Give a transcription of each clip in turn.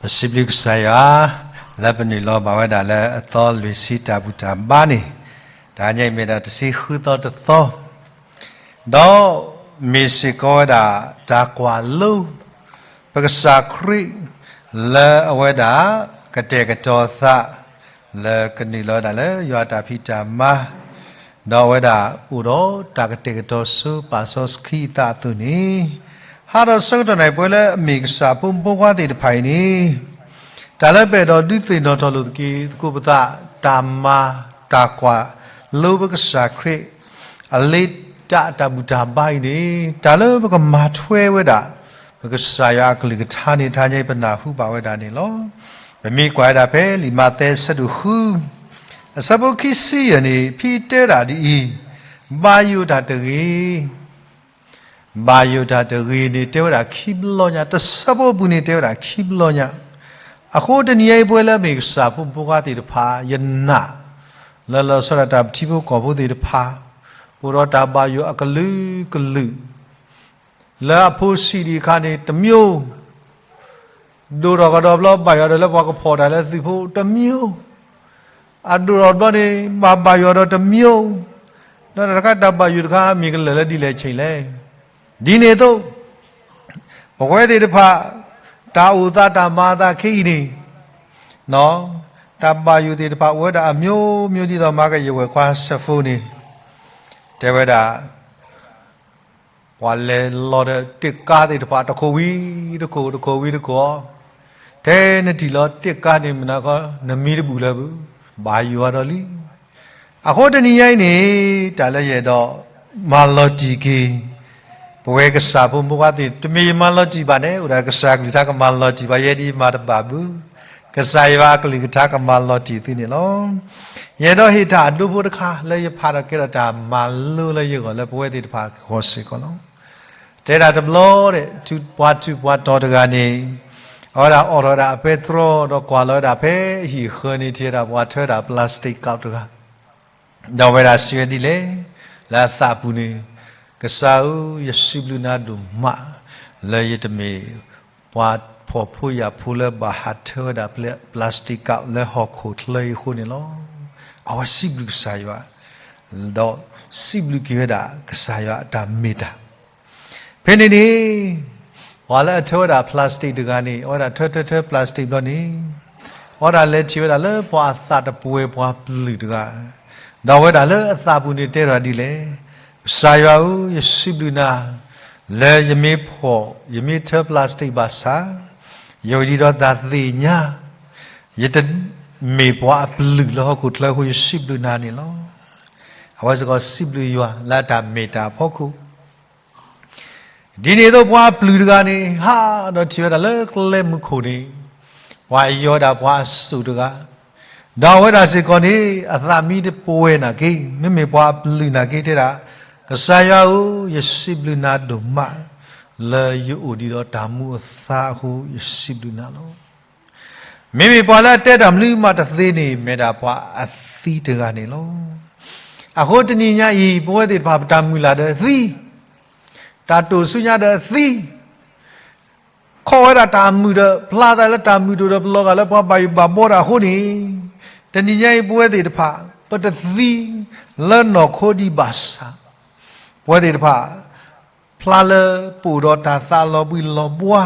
ပစံးဘျုးကစၢ်ယွၤ လၢပနုာ်လီၤဘၣ်ဝဲဒၣ်လၢအသီလွံၢ်ဆံတၢ်ဘူၣ်တၢ်ဘါန့ၣ်, တဟါညါအံၤမ့ၢ်ဒၣ်တဆံဃုသီတသီ, ဒီးမ့ၢ်စ့ၢ်ကီးဝဲဒၣ်တၢ်ကွၢ်လိ ပကစၢ်ခရံာ် လၢအဝဲဒၣ်ကတဲာ်ကတီၤအသး လၢကနုာ်လီၤဝဲဒၣ်လၢယွၤအတၢ်ဖံးတၢ်မၤ, ဒီးအဝဲဒၣ်အိၣ်ဒီးတၢ်ကတဲာ်ကတီၤဆူပာ်စီဆှံအသးအသိးန့ၣ်, ဟးဒီးဆၢကတီၢ်နၢ်ပှဲၤလၢအမ့ၢ်ကစၢ်ဖိမုၣ်ဖိခွါသ့ၣ်တဖၣ်အံၤန့ၣ်, တၢ်လၢပအဲၣ်ဒိးဒုးသ့ၣ်နီၣ်ထီၣ်လိာ်သက့ၤသကိးပသး တၢ်မၤတၢ်ကွၢ်လိပကစၢ်ခရံာ် အလ့တၢ်အတၢ်ဘူၣ်တၢ်ဘါအံၤန့ၣ်, တၢ်လၢပကမၤထွဲဝဲဒၣ် ပကစၢ်ယွၤအကလုၢ်ကထါန့ၣ် တဟါညါအံၤပနၢ်ဟူဘၣ်ဝဲဒၣ်န့ၣ်လီၤ. ပမ့ၢ်ကွၢ်ဝဲဒၣ်ဖဲလံာ်မးသဲအဆၢဒိၣ်ဃု အဆၢဖိခံဆံယဲၢ်န့ၣ် ဖဲတဲဝဲဒၣ်ဒ်အံၤ, ဘၣ်ယိၣ်တၢ်တဂ့ၤ ဘၣ်ယိၣ်တၢ်တဂ့ၤန့ၣ် တဲဝဲဒၣ်ခံဘျီညါ, တဆၢဖိပူၤန့ၣ် တဲဝဲဒၣ်ခံဘျီညါ. အဃိတနံၤညါအံၤ ပဝဲလၢအမ့ၢ်ကစၢ်ဖိမုၣ်ဖိခွါသ့ၣ်တဖၣ် ယနာ် လၢလီၤဆီဒၣ်တၢ်ပထံဖိကီၢ်ဖိသ့ၣ်တဖၣ် အိၣ်ဒီးတၢ်ဘၣ်ယိၣ်အကလုာ်ကလုာ်, လၢအဖိဆံးဒံးအခါန့ၣ် တမျိုး ဒိၣ်ထီၣ်ကဒီးဘျီ ဘၣ်ယိၣ်ဒီးလၢပှၤကဖီၣ်တၢ်လၢသုးဖိ တမျိုး, အဒိၣ်ထီၣ်ဘျီန့ၣ် ဘၣ်ဘၣ်ယိၣ်ဒီးတမျိုး, ဒီးတၢ်တခါတၢ်ဘၣ်ယိၣ်တခါ မ့ၢ်ကလၢာ်လၢဒ်လဲၣ်အဆ့လဲၣ်. ဒ်န့ၣ်အသိး ပဝဲသ့ၣ်တဖၣ် တၢ်အိၣ်သးတၢ်မၤအသးခဲအံၤန့ၣ်, တၢ်ဘၣ်ယိၣ်သ့ၣ်တဖၣ်အိၣ်ဝဲဒၣ်အမျိုးမျိုး ဒ်သိးမၤကယဲၢ်ဝဲၢ်ခွါဆၢဖိန့ၣ် တဲဝဲဒၣ် ပှၤလဲၤလီၤဒီးတ့ၢ်ကါသ့ၣ်တဖၣ် တခိၣ်ဝံၤတခိၣ် တခိၣ်ဝံၤတခိၣ်, ထဲနထံၣ်လီၤတ့ၢ်ကါန့ၣ် မနုၤဃီ နမံတဘူၣ်လၢၤဘၣ်, ဘၣ်ယိၣ်အါဒီးလံ. အဃိတနံၤညါအံၤန့ၣ် တၢ်လၢယအဲၣ်ဒိးမၤလီၤတံၢ်က့ၤ ပဝဲကစၢ်ဖိမုၣ်ဖိခွါသ့ၣ် တမ့ၢ်ယမၤလီၤတံၢ်ဘၣ်န့ၣ် အိၣ်ဒၣ်ကစၢ်ကလုၢ်ကထါကမၤလီၤတံၢ်ဘၣ် ယဲဒၣ်ယမၤတဘၣ်ဘၣ်, ကစၢ်ယွၤအကလုၢ်ကထါကမၤလီၤတံၢ်သုန့ၣ်လီၤ. ယအဲၣ်ဒိးဟ့ၣ်တၢ်အဒိဖိတခါ လၢယဖးဒီးကဲထီၣ်တၢ်မၤလိလၢယဂီၢ် လၢပဝဲသ့ၣ်တဖၣ်ကဃီၤစ့ၢ်ကီးလီၤ. တဲဒၣ်တဘျီဒီး ပှၤထူးပှၤတီၤတဂၤန့ၣ် အဝဲဒၣ်အိးထီၣ်ဝဲဒၣ်အပဲတြီ ဒီးကွၢ်လီၤဝဲဒၣ်ဖဲအဟံၣ်အဃၢၤန့ၣ် ထံၣ်ဝဲဒၣ်ပှၤထၢဝဲဒၣ် plastic cup တဂၤ, ဒီးအဝဲဒၣ်စံးဝဲဒ်လဲၣ်, လၢအသးပူၤန့ၣ်, ကစၢ်ဧၢ, ယစံးဘျုးနၤဒိၣ်မး လၢယတမ့ၢ်ပှၤဖှီၣ်ဖိယာ်ဖိလၢဘၣ်ဟးထၢဝဲဒၣ် plastic cup လၢဟီၣ်ခိၣ်ချၢအံၤအဃိန့ၣ်လီၤ. အဝဲစံးဘျုးကစၢ်ယွၤ ဒီးစံးဘျုးက့ၤဝဲဒၣ်ကစၢ်ယွၤအတၢ်မ့ၢ်တၢ် ဖဲန့ၣ်န့ၣ် ပှၤလၢအထၢဝဲဒၣ် plastic တဂၤန့ၣ် အဝဲဒၣ်ထၢထၢထၢ plastic ဘျီန့ၣ်, အဝဲဒၣ်လဲၤထံၣ်ဝဲဒၣ်လၢပှၤအသးတပှဲၤပှၤပျုၢ်တဂၤ, ဒီးအဝဲဒၣ်လၢအသးပူၤန့ၣ်တဲထီၣ်ဒ်လဲၣ်, ကစၢ်ယွၤဧၢ, ယစံးဘျုးနၤ လၢယမ့ၢ်ဖှီၣ် ယမ့ၢ်ထၢ plastic ဘၣ်ဆၣ်, ယအိၣ်ဒံးဒီးတၢ်သ့ၣ်ညါ, ယတမ့ၢ်ပှၤအပျုၢ်လၢဟီၣ်ခိၣ်ချၢအဃိ ယစံးဘျုးနၤန့ၣ်လီၤ. အဝဲစ့ၢ်ကီးစံးဘျုးယွၤလၢအတၢ်မ့ၢ်တၢ်အဖီခိၣ် ဒ်န့ၣ်အသိးပှၤအပျုၢ်တဂၤန့ၣ် ဟးဒီးထံၣ်ဝဲဒၣ်လၢကျဲမုၢ်ခိၣ်န့ၣ်, ပှၤယီၤဝဲဒၣ်ပှၤအစိၣ်တဂၤ, ဒီးအဝဲဒၣ်စ့ၢ်ကီးန့ၣ် အသးမ့ၢ်တပှဲၤနာ်က့ မ့မ့ၢ်ပှၤအပျုၢ်နာ်က့တဲဒၣ်, ကစၢ်ယွၤဧၢ, ယစံးဘျုးနၤဒိၣ်မး လၢယအိၣ်ဒံးဒီးတၢ်မူအသါအဃိ ယစံးဘျုးနၤလီၤ. မ့မ့ၢ်ပှၤလၢအတဲတၢ်မနုၤမးတသ့န့ၣ် မ့ၢ်ဒၣ်ပှၤအသံတဂၤန့ၣ်လီၤ. အဃိတနံၤညါအံၤ ပဝဲသ့ၣ်တဖၣ်ပတၢ်မုၢ်လၢ်ဒီးသံ, တၢ်တိာ်ဆူညါဒီးသံ, ခီၣ်ဝဲဒၣ်တၢ်မုာ်ဒီး ဖျါသးလၢတၢ်မုာ်တအိၣ်ဒီးပလီၤဂာ်လၢပှၤဘၣ်ယိၣ်ဘၣ်ဘှီတၢ်အဃိန့ၣ်, တနံၤညါအံၤပဝဲသ့ၣ်တဖၣ် ပတသံလၢနီၢ်ခိဒံးဘၣ်ဆၣ်, ပဝဲသ့ၣ်တဖၣ် ဖျါလၢပအိၣ်ဒီးတၢ်သးလီၤဘှံးလီၤဘှါ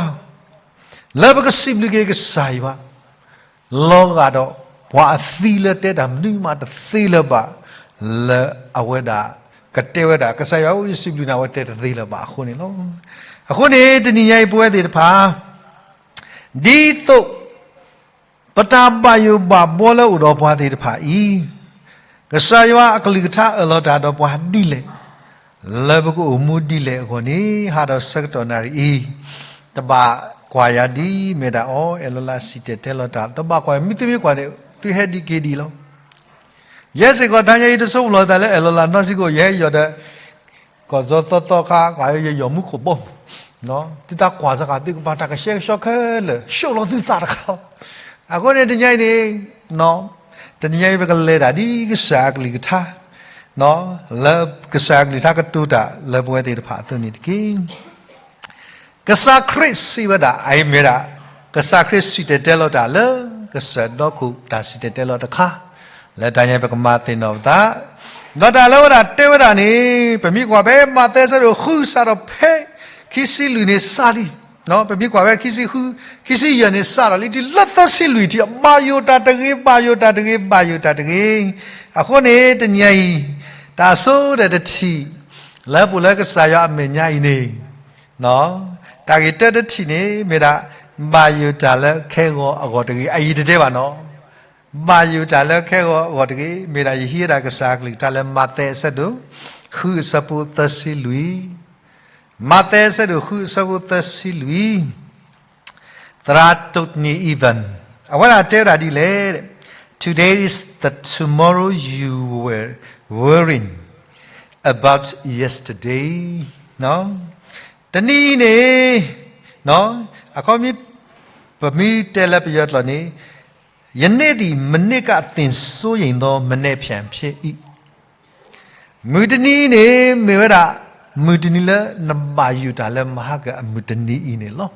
လၢပကစံးဘျုးက့ၤကစၢ်ယွၤ လီၤဂာ်ဒီးပှၤအသံလၢတဲတၢ်မနုၤမးတသ့လၢၤဘၣ်, လၢအဝဲဒၣ်ကတဲဝဲဒၣ် ကစၢ်ယွၤဧၢ ယစံးဘျုးနၤ အဝဲတဲတသ့လၢၤဘၣ်အဃိန့ၣ်လီၤ. အဃိန့ၣ် တနံၤညါအံၤပဝဲသ့ၣ်တဖၣ် ဒ်သိး ပတၢ်ဘၣ်ယိၣ်ဘၣ်ဘှီလၢအိၣ်ဒီးပှၤသ့ၣ်တဖၣ်အံၤ, ကစၢ်ယွၤအကလုၢ်ကထါအၢၣ်လီၤတၢ်ဒီးပှၤဒ်လဲၣ်, လၢပကအိၣ်မူဒ်လဲၣ်အဂီၢ်န့ၣ် ဟးဒီးဆၢကတီၢ်နၣ်ရံၣ်အံၤ, တဘၣ်ကွၢ်ယၤဒ်မ့ၢ်ဒၣ်အီၤ အဲၣ်လီၤလၢစံၣ်တဲၤတဲလီၤတၢ် တဘၣ်ကွၢ် မ့ၢ်သုမ့ၢ်ကွၢ်န့ၣ် သုဟဲဒံးက့ၤဒံးလီၤ. ယဲစ့ၢ်ကီးတနံၤညါအံၤ တဆိကမိၣ်လီၤသးလၢအဲၣ်လီၤလၢနီၢ်စံကိး ယဟဲယီၤဒီး ကီၢ်စီသီသီခါ ယယီၤမူခိၣ်ဘီမုၢ်, သုတၢ်ကွၢ်စ့ၢ်ကီး သုကဘၣ်တၢ်ကဆှဲကဆှီခဲလၢာ် ဆိၣ်လီၤသုသးတခါလီၤ. အဃိန့ၣ် တနံၤညါအံၤန့ၣ်, တနံၤညါအံၤ ပကလဲၤတၢ်ဒ်ကစၢ်အကလုၢ်ကထါ, လၢကစၢ်အကလုၢ်ကထါကတိၤတၢ်လၢပဝဲသ့ၣ်တဖၣ်အသိးန့ၣ်တက့ၢ်. ကစၢ်ခရံာ်စံးဝဲဒၣ် အအံၤမ့ၢ်ဒၣ် ကစၢ်ခရံာ်စံၣ်တဲၤတဲလီၤတၢ်လၢ ကစၢၢ်ဒီခိၣ်တၢ်စံၣ်တဲၤတဲလီၤတခါ, လၢတၢ်ညါပကမၤသ့ၣ်နီၣ်ပသး, ဒီးတၢ်လၢဝဲဒၣ်တဲဝဲဒၣ်န့ၣ်, ပမ့ၢ်ကွၢ်ဖဲမးသဲအဆၢဒိၣ်ဃုစးထီၣ်ဖဲ ခံဆံလွံၢ်န့ၣ်စးလံ, ပမ့ၢ်ကွၢ်ဖဲခံဆံဃု, ခံဆံယဲၢ်န့ၣ်စးထီၣ်လံ တုၤလၢသၢဆံလွံၢ်ထံၣ် ဘၣ်ယိၣ်တၢ်တဂ့ၤ, ဘၣ်ယိၣ်တၢ်တဂ့ၤ, ဘၣ်ယိၣ်တၢ်တဂ့ၤ. အဃိန့ၣ်တနံၤအံၤ, တၢ်အဆိကတၢၢ်တထံၣ်, လၢပအိၣ်လၢကစၢ်ယွၤအမဲာ်ညါအံၤန့ၣ် တၢ်ဂ့ၢ်တၢတထံၣ်န့ၣ် မ့ၢ်ဒၣ် ဘၣ်ယိၣ်တၢ်လၢခဲဂီၤအဂီၢ်တဂ့ၤ, အအံၤတတဲဘၣ်နီၤ, ဘၣ်ယိၣ်တၢ်လၢခဲဂီၤအဂီၢ်တဂ့ၤ. မ့ၢ်ဒၣ်ယဟံးဝဲဒၣ်ကစၢ်အကလုၢ်ကထါလၢမးသဲအဆၢဒိၣ် ဃုအဆၢဖိသၢဆံလွံၢ်, မးသဲအဆၢဒိၣ်ဃုအဆၢဖိသၢဆံလွံၢ်, သရၣ် Tony Evans အဝဲဒၣ်တဲဝဲဒၣ်ဒ်လဲၣ်, Today is the tomorrow you were worrying about yesterday. တနံၤအံၤန့ၣ်, အခီပညီ ပမ့ၢ်တဲလၢပယီၤကျိာ်န့ၣ်, ယနေ့သည် မနေ့ကသင်စိုးရိမ်သော မနက်ဖြန်ဖြစ်၏. မုၢ်တနံၤအံၤန့ၣ် မ့ၢ်ဝဲဒၣ် မုၢ်တနံၤလၢနဘၣ်ယိၣ်တၢ်လၢမဟါကအမုၢ်တနံၤအံၤန့ၣ်လီၤ.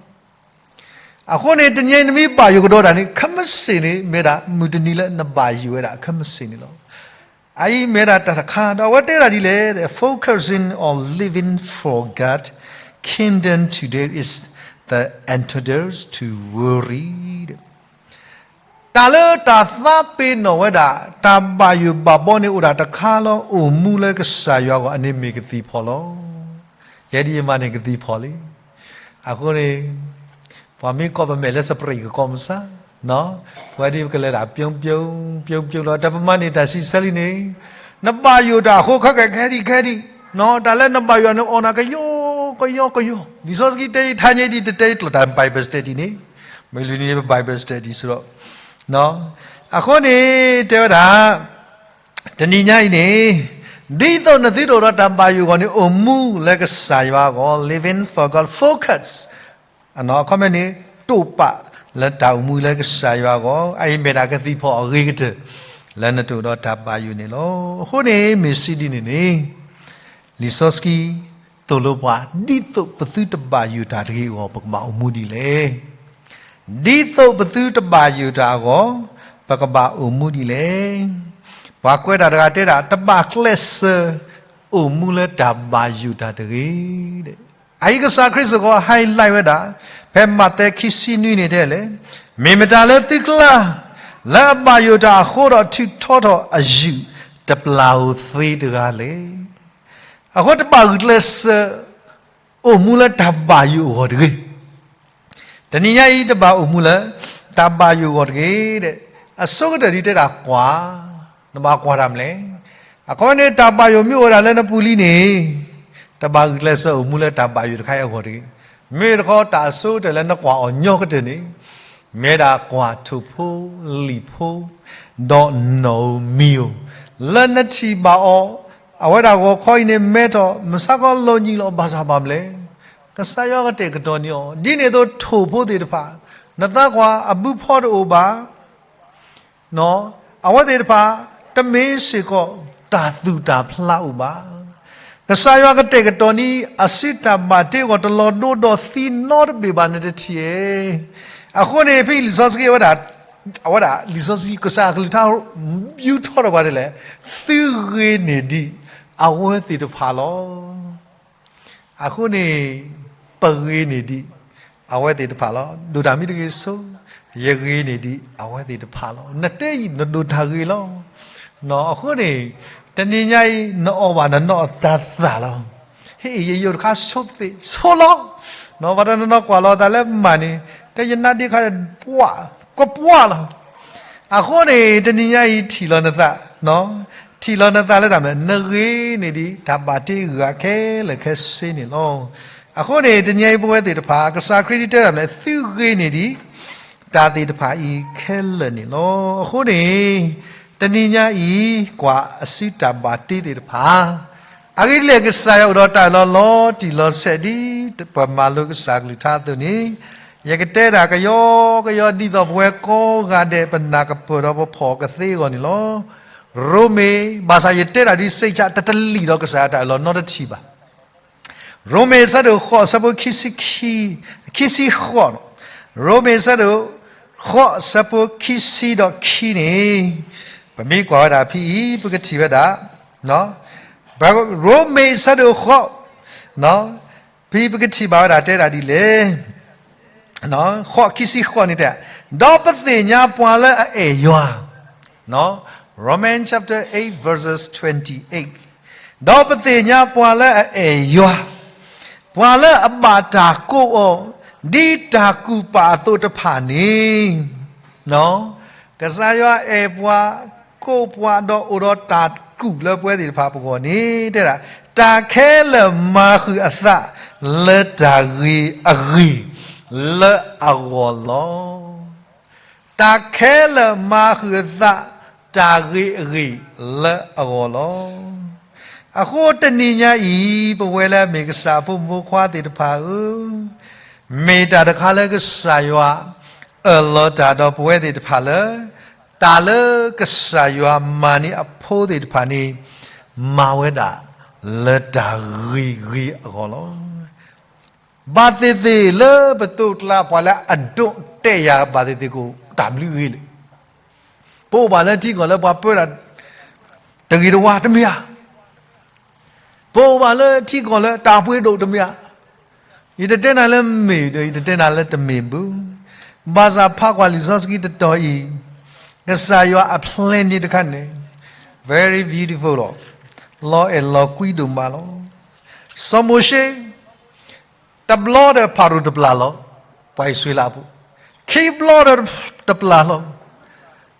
အဃိန့ၣ် တနံၤအံၤနမ့ၢ်ဘၣ်ယိၣ်ကဒီးတၢ်န့ၣ် ခဲမုၢ်ဆ့ၣ်န့ၣ် မ့ၢ်ဒၣ်မုၢ်တနံၤလၢနဘၣ်ယိၣ်ဝဲဒၣ်အခဲမုၢ်ဆ့ၣ်န့ၣ်လီၤ. အအံၤမ့ၢ်ဒၣ်တၢ်တခါ ဒီးအဝဲတဲဒၣ်ဒ်လဲၣ်, focusing on living for God kingdom today is the antidote to worry. တၢ်လၢတၢ်သးပ့ၤနီၣ်ဝဲဒၣ် တၢ်ဘၣ်ယိၣ်ဘၣ်ဘီန့ၣ်အိၣ်ဒၣ်တခါလီၤ, အိၣ်မူလၢကစၢ်ယွၤအဂီၢ် အန့ၣ်မ့ၢ်ကသံၣ်ဖီၣ်လီၤ. ယဲဒ်ယမၤန့ၣ်ကသံၣ်ဖီၣ်လံ. အဃိန့ၣ် ပှၤမ့ၢ်ကိးပမဲာ်လၢ spring ကကိးမုၢ်ဆါ, ပဝဲဒ်ပကလဲၤဒၣ် ပြုံးပြုံး ပြုံးပြုံး လီၤ, တၢ်ပမၤန့ၢ်တၢ်စံးဆၢလံန့ၣ်, နဘၣ်ယိၣ်တၢ်အဃိခဲကဲခဲဒံးခဲဒံး, တၢ်လၢနဘၣ်ယိၣ်န့ၣ် အိၣ်နၤကယီကယီကယီ, လံာ်စီဆှံတဲယထါညါဒ်တတဲယကျိာ်တၢ် Bible study န့ၣ်, မ့ၢ်လၢန့ၣ် Bible study စ့ၢ်ကီး, အဃိန့ၣ် တဲဝဲဒၣ် တနံၤညါအံၤန့ၣ်, ဒ်သိးနသုတအိၣ်ဒီးတၢ်ဘၣ်ယိၣ်အဂီၢ်န့ၣ် အိၣ်မူလၢကစၢ်ယွၤအဂီၢ်, living for God, focus, အခီပညီန့ၣ် တိာ်ပာ်လၢတၢ်အိၣ်မူလၢကစၢ်ယွၤအဂီၢ်, အအံၤမ့ၢ်ဒၣ်ကသံၣ်ဖီၣ်အဂ့ၤကတၢၢ် လၢနတအိၣ်ဒီးတၢ်ဘၣ်ယိၣ်န့ၣ်လီၤ. အဃိန့ၣ် မ့ၢ်စံးဒ်န့ၣ်န့ၣ် လံာ်စီဆှံသိၣ်လိပှၤ ဒ်သိးပသုတဘၣ်ယိၣ်တၢ်တဂ့ၤအဂီၢ် ပကဘၣ်အိၣ်မူဒ်လဲၣ်. ဒ်သိးပသုတဘၣ်ယိၣ်တၢ်အဂီၢ် ပကဘၣ်အိၣ်မူဒ်လဲၣ်. ပှၤကွဲးတၢ်တဂၤတဲဒၣ် တဘၣ်ကျဲးစၢး အိၣ်မူလၢတၢ်ဘၣ်ယိၣ်တၢ်တဂ့ၤ. အအံၤကစၢ်ခရံာ်စ့ၢ်ကီး highlight ဝဲဒၣ် ဖဲမးသဲခံဆံနွံန့ၣ်တဲလဲၣ်, မ့ၢ်မတၤလၢသုကျါ လၢအဘၣ်ယိၣ်တၢ်အဃိဒီးထုးထီထီၣ်အယုၢ် တပျၢ်ဧိၤသ့တဂၤလဲၣ်. အဃိတဘၣ်ဂုာ်ကျဲးစၢး အိၣ်မူလၢတၢ်ဘၣ်ယိၣ်အဂီၢ်တဂ့ၤ. တနံၤညါအံၤတဘၣ်အိၣ်မူလၢ တၢ်ဘၣ်ယိၣ်အဂီၢ်တဂ့ၤ. အဆိကတၢၢ်ဒ်တဲဒၣ်ကွၢ်, နဘၣ်ကွၢ်တၢ်မနုၤလဲၣ်. အခီပညီန့ၣ် တၢ်ဘၣ်ယိၣ်မ့ၢ်အိၣ်ဝဲဒၣ်လၢနပူၤလံန့ၣ်, တဘၣ်ဂုာ်ကျဲးစၢးအိၣ်မူလၢတၢ်ဘၣ်ယိၣ်တခါအံၤအဂီၢ်တဂ့ၤ. မ့ၢ်တခီတၢ်အဆိကတၢၢ်လၢနကွၢ်အီၤညီကတၢၢ်န့ၣ်, မ့ၢ်ဒၣ်ကွၢ်ထိၣ်ဖိ, လံာ်ဖိ, ဒီးနီၣ်ဧိၤမံၤဧိၤ, လၢနထံၣ်ဘၣ်အီၤ, အဝဲဒၣ်ဂီၤခီအံၤန့ၣ်မဲထီၣ် မုၢ်ဆါခီလီၤညံလီၤ ဘၣ်ဆၣ်ဘၣ်မနုၤလဲၣ်. ကစၢ်ယွၤကတဲာ်ကတီၤန့ၢ်အီၤ ဒ်န့ၣ်အသိးထိၣ်ဖိသ့ၣ်တဖၣ်, နသးကွၢ်အဘုဖီတအိၣ်ဘၣ် အဝဲသ့ၣ်တဖၣ် တမ့ၢ်စ့ၢ်ကီးတၢ်သူၣ်တၢ်ဖျးအိၣ်ဘၣ်. ကစၢ်ယွၤကတဲာ်ကတီၤန့ၢ် အစုတၢ်ဘၣ်တ့အဂီၢ် တလီၤဒိဒီးသံနီတဘ့ၣ်ဘၣ် နတထံၣ်ဧါ. အဃိန့ၣ် ဖဲလံာ်စီဆှံအဝဲဒၣ်, အဝဲဒၣ်လံာ်စီဆှံကစၢ်အကလုၢ်ကထါ ယူထီၣ်ထီၣ်ပှၤဒ်လဲၣ်, သုဂ့ၤန့ၢ်ဒံးအဝဲသ့ၣ်တဖၣ်လီၤ. အဃိန့ၣ် ပဂ့ၤန့ၢ်ဒံးအဝဲသ့ၣ်တဖၣ်လီၤ. ဒိၣ်တၢ်မ့ၢ်တဂ့ၤဆိ, ယဂ့ၤန့ၢ်ဒံးအဝဲသ့ၣ်တဖၣ်လီၤ. နတဲအံၤ နဒိၣ်တၢ်ဂ့ၤလီၤ. အဃိန့ၣ် တနံၤညါအံၤ နအီၣ်ဘၣ်နနီၢ်တၢ်သၣ်လီၤ. ဟ့ၣ် ယယိာ်တခါဆိသ့ၣ်ဆိလီၤ. ဘၣ်တၢ်နနီၢ်ကွၢ်လီၤသးလၢမၤန့ၣ် တဲယနါဒ့ခါ ပှၢ်, ကပှၢ်လီၤ. အဃိန့ၣ် တနံၤညါအံၤထံၣ်လီၤနသး, ထံၣ်လီၤနသးလၢတၢ်မနုၤလဲၣ်, နဂ့ၤန့ၢ်ဒံးတၢ်ဘၣ်တ့ဂၤခဲလၢာ်ခဲဆ့န့ၣ်လီၤ. အဃိန့ၣ် တနံၤညါအံၤပဝဲသ့ၣ်တဖၣ် ကစၢ်ခရံာ်တဲဒၣ်မနုၤလဲၣ်, သုဂ့ၤန့ၢ်ဒံးတၢ်သ့ၣ်တဖၣ်အံၤခဲလၢာ်န့ၣ်လီၤ. အဃိန့ၣ် တနံၤညါအံၤ ကွၢ်အစုတၢ်ဘၣ်တ့သ့ၣ်တဖၣ် အဂ့ၢ်ဒ်လဲၣ် ကစၢ်ယွၤအိၣ်ဒီးတၢ်အၢၣ်လီၤလီၤတံၢ်လီၤဆဲးဒ်ပမၤလိကစၢ်ကလုၢ်ကထါအသိးန့ၣ်, ယကတဲတၢ်ကယီကယီဒ်သိးပဝဲကိးဂၤဒဲး ပနၢ်ကပၢၢ်ဒီးပဖီၣ်ကသ့အဂီၢ်န့ၣ်လီၤ. ရိမ့ၤ, ဘၣ်ဆၣ်ယတဲတၢ်ဒ်စ့ၢ်ကီး တတလံာ်ဒီးကစၢ်ယွၤတၢ်အၢၣ်လီၤနီတထံၣ်ဘၣ်. ရိမ့ၤအဆၢဒိၣ်ဃိး အဆၢဖိခံဆံခံ, ခံဆံဃိးန့ၣ်, ရိမ့ၤအဆၢဒိၣ်ဃိး အဆၢဖိခံဆံဒီးခံန့ၣ်, ပမ့ၢ်ကွၢ်ဝဲဒၣ်ဖဲအံၤ ပကထံၣ်ဝဲဒၣ်, ရိမ့ၤအဆၢဒိၣ်ဃိး, ဖဲပကထံၣ်ဘၣ်ဝဲဒၣ်တဲဒၣ်ဒ်လဲၣ်, ဃိး ခံဆံဃိးန့ၣ်တဲ, ဒီးပသ့ၣ်ညါပှၤလၢအအဲၣ်ယွၤ, Romans chapter eight verses twenty eight, ဒီးပသ့ၣ်ညါပှၤလၢအအဲၣ်ယွၤ, ပှၤလၢအဘၣ်တၢ်ကိးအီၤ, ဒ်တၢ်ကူၣ်ပာ်အသိးတဖၣ်န့ၣ်, ကစၢ်ယွၤအဲၣ်ပှၤ, ကိးပှၤဒီးအိၣ်ဒီးတၢ်ကူၣ်လၢပဝဲသ့ၣ်တဖၣ်ပဂီၢ်န့ၣ် တဲဒၣ်, တၢ်ခဲလၢာ်မၤဃုာ်အသးလၢတၢ်ဂ့ၤအဂ့ၢ်လၢအဂီၢ်လီၤ. တၢ်ခဲလၢာ်မၤဃုာ်အသး တၢ်ဂ့ၤအဂ့ၢ်လၢအဂီၢ်လီၤ. အဃိတနံၤညါအံၤ ပဝဲလၢအမ့ၢ်ကစၢ်အဖိမုၣ်ဖိခွါသ့ၣ်တဖၣ်ဧၢ, မ့ၢ်တၢ်တခါလၢကစၢ်ယွၤအၢၣ်လီၤတၢ်ဒီးပဝဲသ့ၣ်တဖၣ်လၢ တၢ်လၢကစၢ်ယွၤမၤန့ၢ်အဖိသ့ၣ်တဖၣ်န့ၣ် မၤဝဲဒၣ်လၢတၢ်ဂ့ၤဂ့ၤအဂီၢ်လီၤ. ဘၣ်သ့ၣ်သ့ၣ်လၢပသိးကျါ ပှၤလၢအဒိးတဲယၤဘၣ်သ့ၣ်သ့ၣ်ကအိၣ်တၢ်ဘျုးဂ့ၤလၢ ပအိၣ်ဘၣ်လၢထံကီၢ်လၢပှၤပၢတၢ်တဂ့ၤတဝါတမ့ၢ်ဧါ. ပအိၣ်ဘၣ်လၢထံကီၢ်လၢတၢ်ပှ့ၤဒိၣ်တမ့ၢ်ဧါ. ယတတဲနၤလၢမ့ၢ်ဒီး ယတတဲနၤလၢတမ့ၢ်ဘၣ်. ဘၣ်ဆၣ်ဖးကွၢ်လံာ်စီဆှံတတီၤအံၤ, ကစၢ်ယွၤအ plan န့ၣ်တခါန့ၣ် very beautiful လီၤ. လီၤအဲၣ်လီၤကွံဒိၣ်မးလီၤ. စီၤမိၤၡ့ တဘျီဒီးဖၤရိၤတပျၢ်လီၤ. ပှၤအံၣ်စရ့လးဖိ ခံဘျီဒီးတပျၢ်လီၤ.